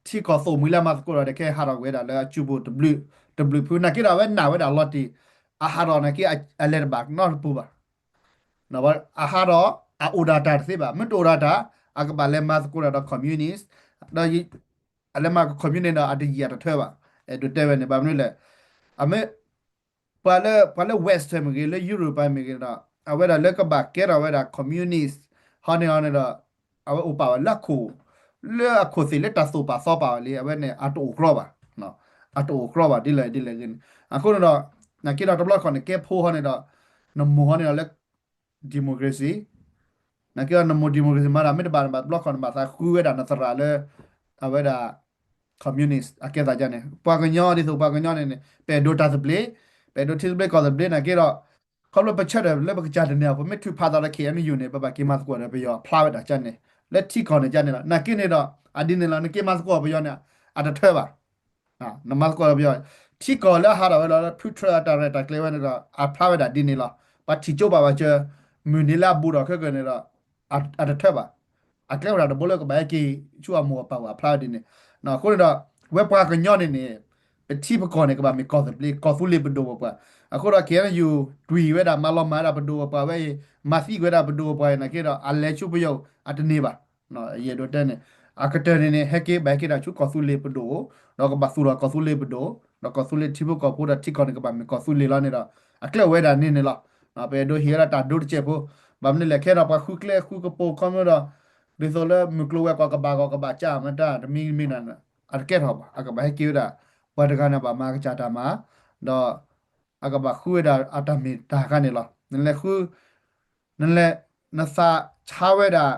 ထံကီၢ်သိၣ်မှံၤလၢအမၤသကိးဒီး ခဲဟးထီၣ်ကွံာ်ဝဲဒၣ်လၢအစုပူၤတဘျုးဖုး နာ်က့ဒီးအဝဲနာ်ဝဲဒၣ်လီၤတံၢ်, အဟးထီၣ်နာ်က့ အလဲၤတဘၣ်နီတပူၤဘၣ် အဟးထီၣ် အအိၣ်ဒၣ်တၢ်တသ့ဘၣ်, မ့ၢ်တအိၣ်ဒၣ်တၢ် အကဘၣ်လဲၤမၤသကိးတၢ်ဒီး communist, ဒီး အလဲၤမၤ communist ဒီး အတယံာ်အတထၢဘၣ်, အဲၣ်ဒိးတဲဝဲန့ၣ် ဘၣ်မနုၤလဲၣ်, အမ့ၢ် ပှၤလၢ ပှၤလၢ Western မ့ၢ်ဂ့ၤ လၢ Europe မ့ၢ်ဂ့ၤဒီး အဝဲဒၣ်လၢကဘၣ်ကဲထီၣ်ဝဲဒၣ် communist ဟီန့ၣ်ဟီန့ၣ်ဒီး အဝဲအိၣ်ပာ်ဝဲလၢအခိၣ်, လၢအခိၣ်သ့ၣ်လၢတၢ်သိၣ်ပာ်သီပာ်ဝဲလံ အဝဲန့ၣ် အတအိၣ်ကြီဘၣ်, အတအိၣ်ကြီဘၣ်ဒ်လဲၣ်ဒ်လဲၣ်ဂ့ၤန့ၣ်, အဃိန့ၣ်ဒီး နာ်က့ဒီးတဘျီခီန့ၣ် ကဲဖိဟီန့ၣ်ဒီး နမိၢ်ဟီန့ၣ်ဒီးလၢ democracy, နာ်က့ဒီးနမိၢ် democracy မၤတၢ် မ့ၢ်တဘၣ်နဘၣ်တဘျီခီန့ၣ် ဘၣ်သးဃုဝဲဒၣ်နသရၣ်လၢ အဝဲဒၣ် communist အကဲသးဒ်န့ၣ်, ပှၤကညီဒ်သိးပှၤကညီန့ၣ်န့ၣ် ပအဲၣ်ဒိးတၢ်သဘျ့, ပအဲၣ်ဒိးထံသဘျ့ကီၢ်သဘျ့နာ်က့ဒီး ခီဖျိပဆၢထၢၣ်လၢပကစၢ်တန့ၢ်အီၤ ပမ့ၢ်ထုးဖးသးဒီး K N U န့ၣ် ပဘၣ်က့ၤမၤသကိးဒီးပယီၤအဖျါဝဲဒၣ်ကန့ၣ်, လၢထံကီၢ်န့ၣ်ကန့ၣ်လီၤ. နာ်က့န့ၣ်ဒီး အဒ်န့ၣ်လီၤ နက့ၤမၤသကိးပယီၤန့ၣ် အတထၢဘၣ် နမၤသကိးဒီးပယီၤ, ထံကီၢ်လၢအဟးထီၣ်ဝဲလီၤ လၢဖုထြၢအတၢ်ရဲၣ်တၢ်ကျဲၤဝဲန့ၣ်ဒီး အဖျါဝဲဒၣ်ဒ်န့ၣ်လီၤ. ပှၤထံၣ်ကၠိဘၣ်ဝဲစၢၤ မုၢ်နံၤလၢအဘူးဒီးခဲကနံၣ်န့ၣ်ဒီး အတထၢဘၣ်. အကျဲဝဲဒၣ်တဘိလၢကဘၣ်ဟဲက့ၤဆူအမိၢ်အပၢ်အဖျါဝဲဒ်န့ၣ်, အဃိန့ၣ်ဒီး ဝဲပှၤကညီန့ၣ်န့ၣ် ပထံပကီၢ်န့ၣ် ကဘၣ်မ့ၢ်ကီၢ်သဘျ့ ကီၢ်သူလ့ၤပဒိၣ်ပပှၢ်, အဃိဒီး K N U တွံၢ်ဝဲဒၣ် မၤလီၤမၢ်ဝဲဒၣ်ပဒိၣ်ပပှၢ်ဝဲအံၤ မၤသံကွံာ်ဝဲဒၣ်ပဒိၣ်ပပှၢ်အံၤနာ်က့ဒီး အလဲၤဆူပယီၤအတန့ၢ်ဘၣ် ယအဲၣ်ဒိးတဲန့ၣ်, အကတၢၢ်န့ၣ်န့ၣ် ဟဲက့ၤဘၣ်ဟဲက့ၤဒၣ်ဆူကီၢ်သူလ့ၤပဒိၣ်, ဒီးကဘၣ်သူၣ်ထီၣ်ကီၢ်သူလ့ၤပဒိၣ်, ဒီးကီၢ်သူလ့ၤထံဖိကီၢ်ဖိဒီးထံကီၢ်န့ၣ် ကဘၣ်မ့ၢ်ကီၢ်သူလ့ၤလီၤန့ၣ်ဒီး အကျဲဝဲဒၣ်န့ၣ်န့ၣ်လီၤ. ပအဲၣ်ဒိးဟ့ၣ်ဝဲဒၣ်တၢ်ဒိတစဲးဖိ, ဘၣ်မနုၤလဲၣ် ခဲဒီးပှၤဃုကျဲဃုကပူၤခီမ့ၢ်ဒီး ဒ်သိးလၢမုၢ်ကျိၤဝဲၤကွာ်ကဘၣ်ဂီၤကဘၣ်ကၢ်မတၢ်တမံၤမံၤန့ၣ် အတကဲထီၣ်ဘၣ်, အကဘၣ်ဟဲက့ၤဝဲဒၣ် ပှၤတဂၤန့ၣ်ဘၣ်မၤကစၢ်တၢ်မၤ, ဒီး အကဘၣ်ဃုဝဲဒၣ်အတၢ်မ့ၢ်တၢ်တခါန့ၣ်လီၤ. နလဲၤဃု နလဲၤ နသးဆါဝဲဒၣ်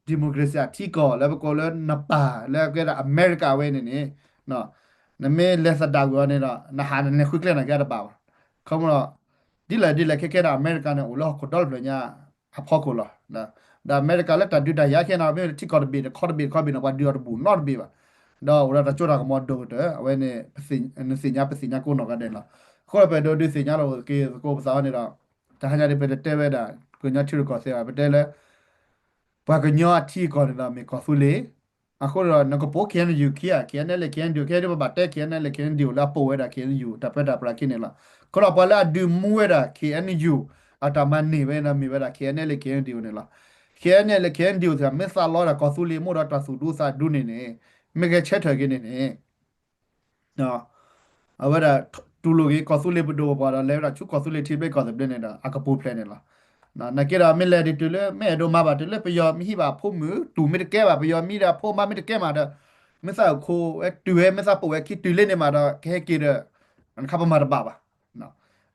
democracy အထံကီၢ်လၢပကိးလၢနပၢ်လၢအကဲဒၣ်အမဲရကၤဝဲန့ၣ်န့ၣ်, နမ့ၢ်လဲၤသဒၣ်ကွံာ်အီၤန့ၣ်ဒီး နဟးနလဲၤဃုကျဲနာ်က့တဘၣ်ဘၣ်. ခီမ့ၢ်ဒီး ဒ်လဲၣ်ဒ်လဲၣ်ခဲကဲဒၣ်အမဲရကၤန့ၣ် အိၣ်လၢဟီၣ်ခိၣ်ဒီဖျၢၣ်ညါအဖီခိၣ်လီၤ. ဒီးအမဲရကၤလၢတၢ်ဒုးတၢ်ယၤခဲန့ၣ် မ့ၢ်ထံကီၢ်တဘ့ၣ်တခီတဘ့ၣ်တခီဘ့ၣ်န့ၣ် ပှၤဒုးအီၤတဘူၣ်နီတဘ့ၣ်ဘၣ်. ဒီးအိၣ်ဒီးတၢ်စိတၢ်ကမီၤဒိၣ်ကတၢၢ် အဝဲန့ၣ် နသ့ၣ်ညါပသ့ၣ်ညါကိးနီၢ်ဂၤဒဲးလီၤ. အဃိဒီးပအဲၣ်ဒိးဒုးသ့ၣ်ညါလီၤက့ၤသကိးပသးအီၤန့ၣ်ဒီး တဟါညါဒ်ပတတဲဝဲဒၣ် ကညီထံရူၢ်ကီၢ်သဲးဘၣ် ပတဲလၢ ပှၤကညီအထံအကီၢ်န့ၣ်ဒီးမ့ၢ်ကီၢ်သူလ့ၤ, အဃိဒီးနကပိာ် K N U ခံဂၤ K N L A K N D O ခဲအံၤဒ်ပဘၣ်တဲ K N L A K N D O လၢအပိာ်ဝဲဒၣ် K N U တၢ်ပၢတၢ်ပြးခံန့ၣ်လီၤ. အဃိဒီးပှၤလၢအဒုးမူဝဲဒၣ် K N U အတၢ်မၤန့ၢ်ဝဲန့ၣ်မ့ၢ်ဝဲဒၣ် K N L A K N D O န့ၣ်လီၤ. K N L A K N D O သ့ၣ်မ့ၢ်သးလီဒၣ်ကီၢ်သူလ့ၤမိၢ်ဒီးတၢ်သူၣ်ဒူသးဒူန့ၣ်န့ၣ် မ့ၢ်ဂဲၤဆၢထၢၣ်က့ၤန့ၣ်န့ၣ် အဝဲဒၣ်တူၢ်လိာ်က့ၤကီၢ်သူလ့ၤပဒိၣ်ပပှၢ်ဒီး လဲၤဝဲဒၣ်ဆူကီၢ်သူလ့ၤထံသဘျ့ကီၢ်သဘျ့န့ၣ်ဒီး အကပူၤဖျဲးန့ၣ်လီၤ. နာ်က့ဒီးမ့ၢ်လဲၤဒ်တုၤလၢ မ့ၢ်အဲၣ်ဒိးမၤဘၣ်တုၤလၢပယီၤမ့ၢ်ဟံးဘၣ်အဖိမုၣ် တူၢ်မ့ၢ်တကဲဘၣ် ပယီၤမ့ၢ်ဒၣ်ဖိမါမ့ၢ်တကဲမးဒီး မ့ၢ်သးအိၣ်ခိးဝဲတုၤဝဲ မ့ၢ်သးပိာ်ဝဲခံတုၤလၢန့ၣ်မးဒီး ကဟဲက့ၤဒီး နခါပမၤတဘၣ်ဘၣ်.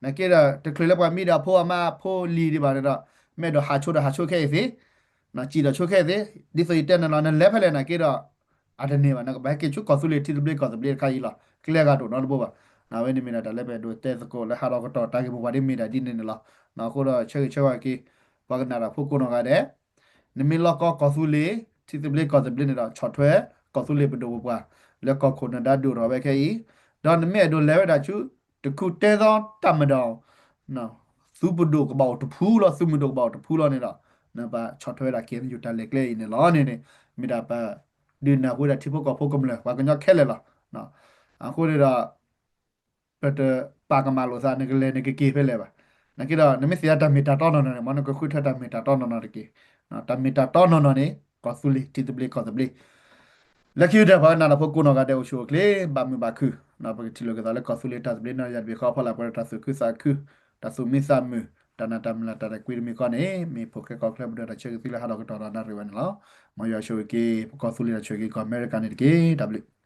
နာ်က့ဒီး တချုးလၢပှၤမံဒီးအဖိအမါအဖိလံၤဒံးဘၣ်န့ၣ်ဒီး မ့ၢ်အဲၣ်ဒိးဟးဆိဒီးဟးဆိခဲအံၤသ့, စံၣ်ဒီးဆိခဲအံၤသ့, ဒ်သိးယတဲန့ၣ်လီၤ နလဲၤဖဲလဲၣ်နာ်က့ဒီး အတန့ၢ်ဘၣ် နကဘၣ်ဟဲက့ၤဆူကီၢ်သူလ့ၤထံသဘျ့ကီၢ်သဘျ့တခါအံၤလီၤ. ကျဲအဂၤတအိၣ်နီတဘိဘၣ်. အဝဲန့ၣ်မ့ၢ်ဒၣ်တၢ်လၢပအဲၣ်ဒိးတဲသကိးလၢဟးထီၣ်ကတီၢ်တၢ်ဂ့ၢ်မိၢ်ပှၢ်ဒ်မ့ၢ်ဒၣ်ဒ်န့ၣ်န့ၣ်လီၤ. အဃိဒီးဆၢဂ့ၤဆၢဝါက့ၤ ပှၤကနၣ်တၢ်ဖိကိးနီၢ်ဂၤဒဲး နမ့ၢ်လီၢ်ကီကီၢ်သူလ့ၤ ထံသဘျ့ကီၢ်သဘျ့န့ၣ်ဒီး ဆီၣ်ထွဲကီၢ်သူလ့ၤပဒိၣ်ပပှၢ် လၢကီၢ်ခိၣ်နဒါဒုးထီၣ်ဝဲခဲအံၤ, ဒီးနမ့ၢ်အဲၣ်ဒိးလဲၤဝဲဒၣ်ဆူ တခူတဲသီတၢ်မၤဒီး သုးပဒိၣ်ကဘၣ်အိၣ်တဖုလီၤ သုးမုၢ်ဒိၣ်ကဘၣ်အိၣ်တဖုလီၤန့ၣ်ဒီး နဘၣ်ဆီၣ်ထွဲဝဲဒၣ် K N U တၢ်လဲၤကျဲအံၤန့ၣ်လီၤန့ၣ်န့ၣ် မ့ၢ်ဒၣ်ပဒုးနၢ်ဟူဝဲဒၣ်ထံဖိကီၢ်ဖိကမျၢၢ် ပှၤကညီခဲလၢာ်လီၤ. အဃိန့ၣ်ဒီး ပတပာ်ကမၣ်လိာ်သး နကလဲၤနကက့ၤဖဲလဲၣ်ဘၣ်. နာ်က့ဒီး နမ့ၢ်သ့ၣ်ညါတၢ်မ့ၢ်တၢ်တီနီၢ်နီၢ်န့ၣ် မ်နကဃုထၢတၢ်မ့ၢ်တၢ်တီနီၢ်နီၢ်တက့ၢ်. တၢ်မ့ၢ်တၢ်တီနီၢ်နီၢ်န့ၣ် ကီၢ်သူလ့ၤ ထံသဘျ့ကီၢ်သဘျ့ လၢခံကတၢၢ်ပှၤကနၣ်တၢ်ဖိကိးနီၢ်ဂၤဒဲးအိၣ်ဆူၣ်အိၣ်ချ့ ဘၣ်မုာ်ဘၣ်ခုၣ် ပကထံၣ်လိာ်က့ၤသးလၢကီၢ်သူလ့ၤတၢ်သဘျ့နီၢ်ယၤတဘ့ၣ်ဃီအဖီလာ် ပှဲၤဒီးတၢ်သူၣ်ခုသးခု, တၢ်သူၣ်မံသးမုာ်, တၢ်နာ်တၢ်မုၢ်လၢ်တၢ်အဲၣ်ကွံတမံၤဃီန့ၣ် မ့ၢ်ဖိၣ်ဃဲကီၢ်ချၢပဒိၣ်တၢ်ဆၢဂ့ၤသုလၢဟးထီၣ်ကတီၢ်ဒီးနၣ်ရံၣ်ဝဲန့ၣ်လီၤ. မ်ယွၤဆိၣ်ဂ့ၤက့ၤ ပကီၢ်သူလ့ၤဒီးဆိၣ်ဂ့ၤက့ၤကီၢ်အမဲရကၤန့ၣ်တက့ၢ်. တၢ်ဘျုး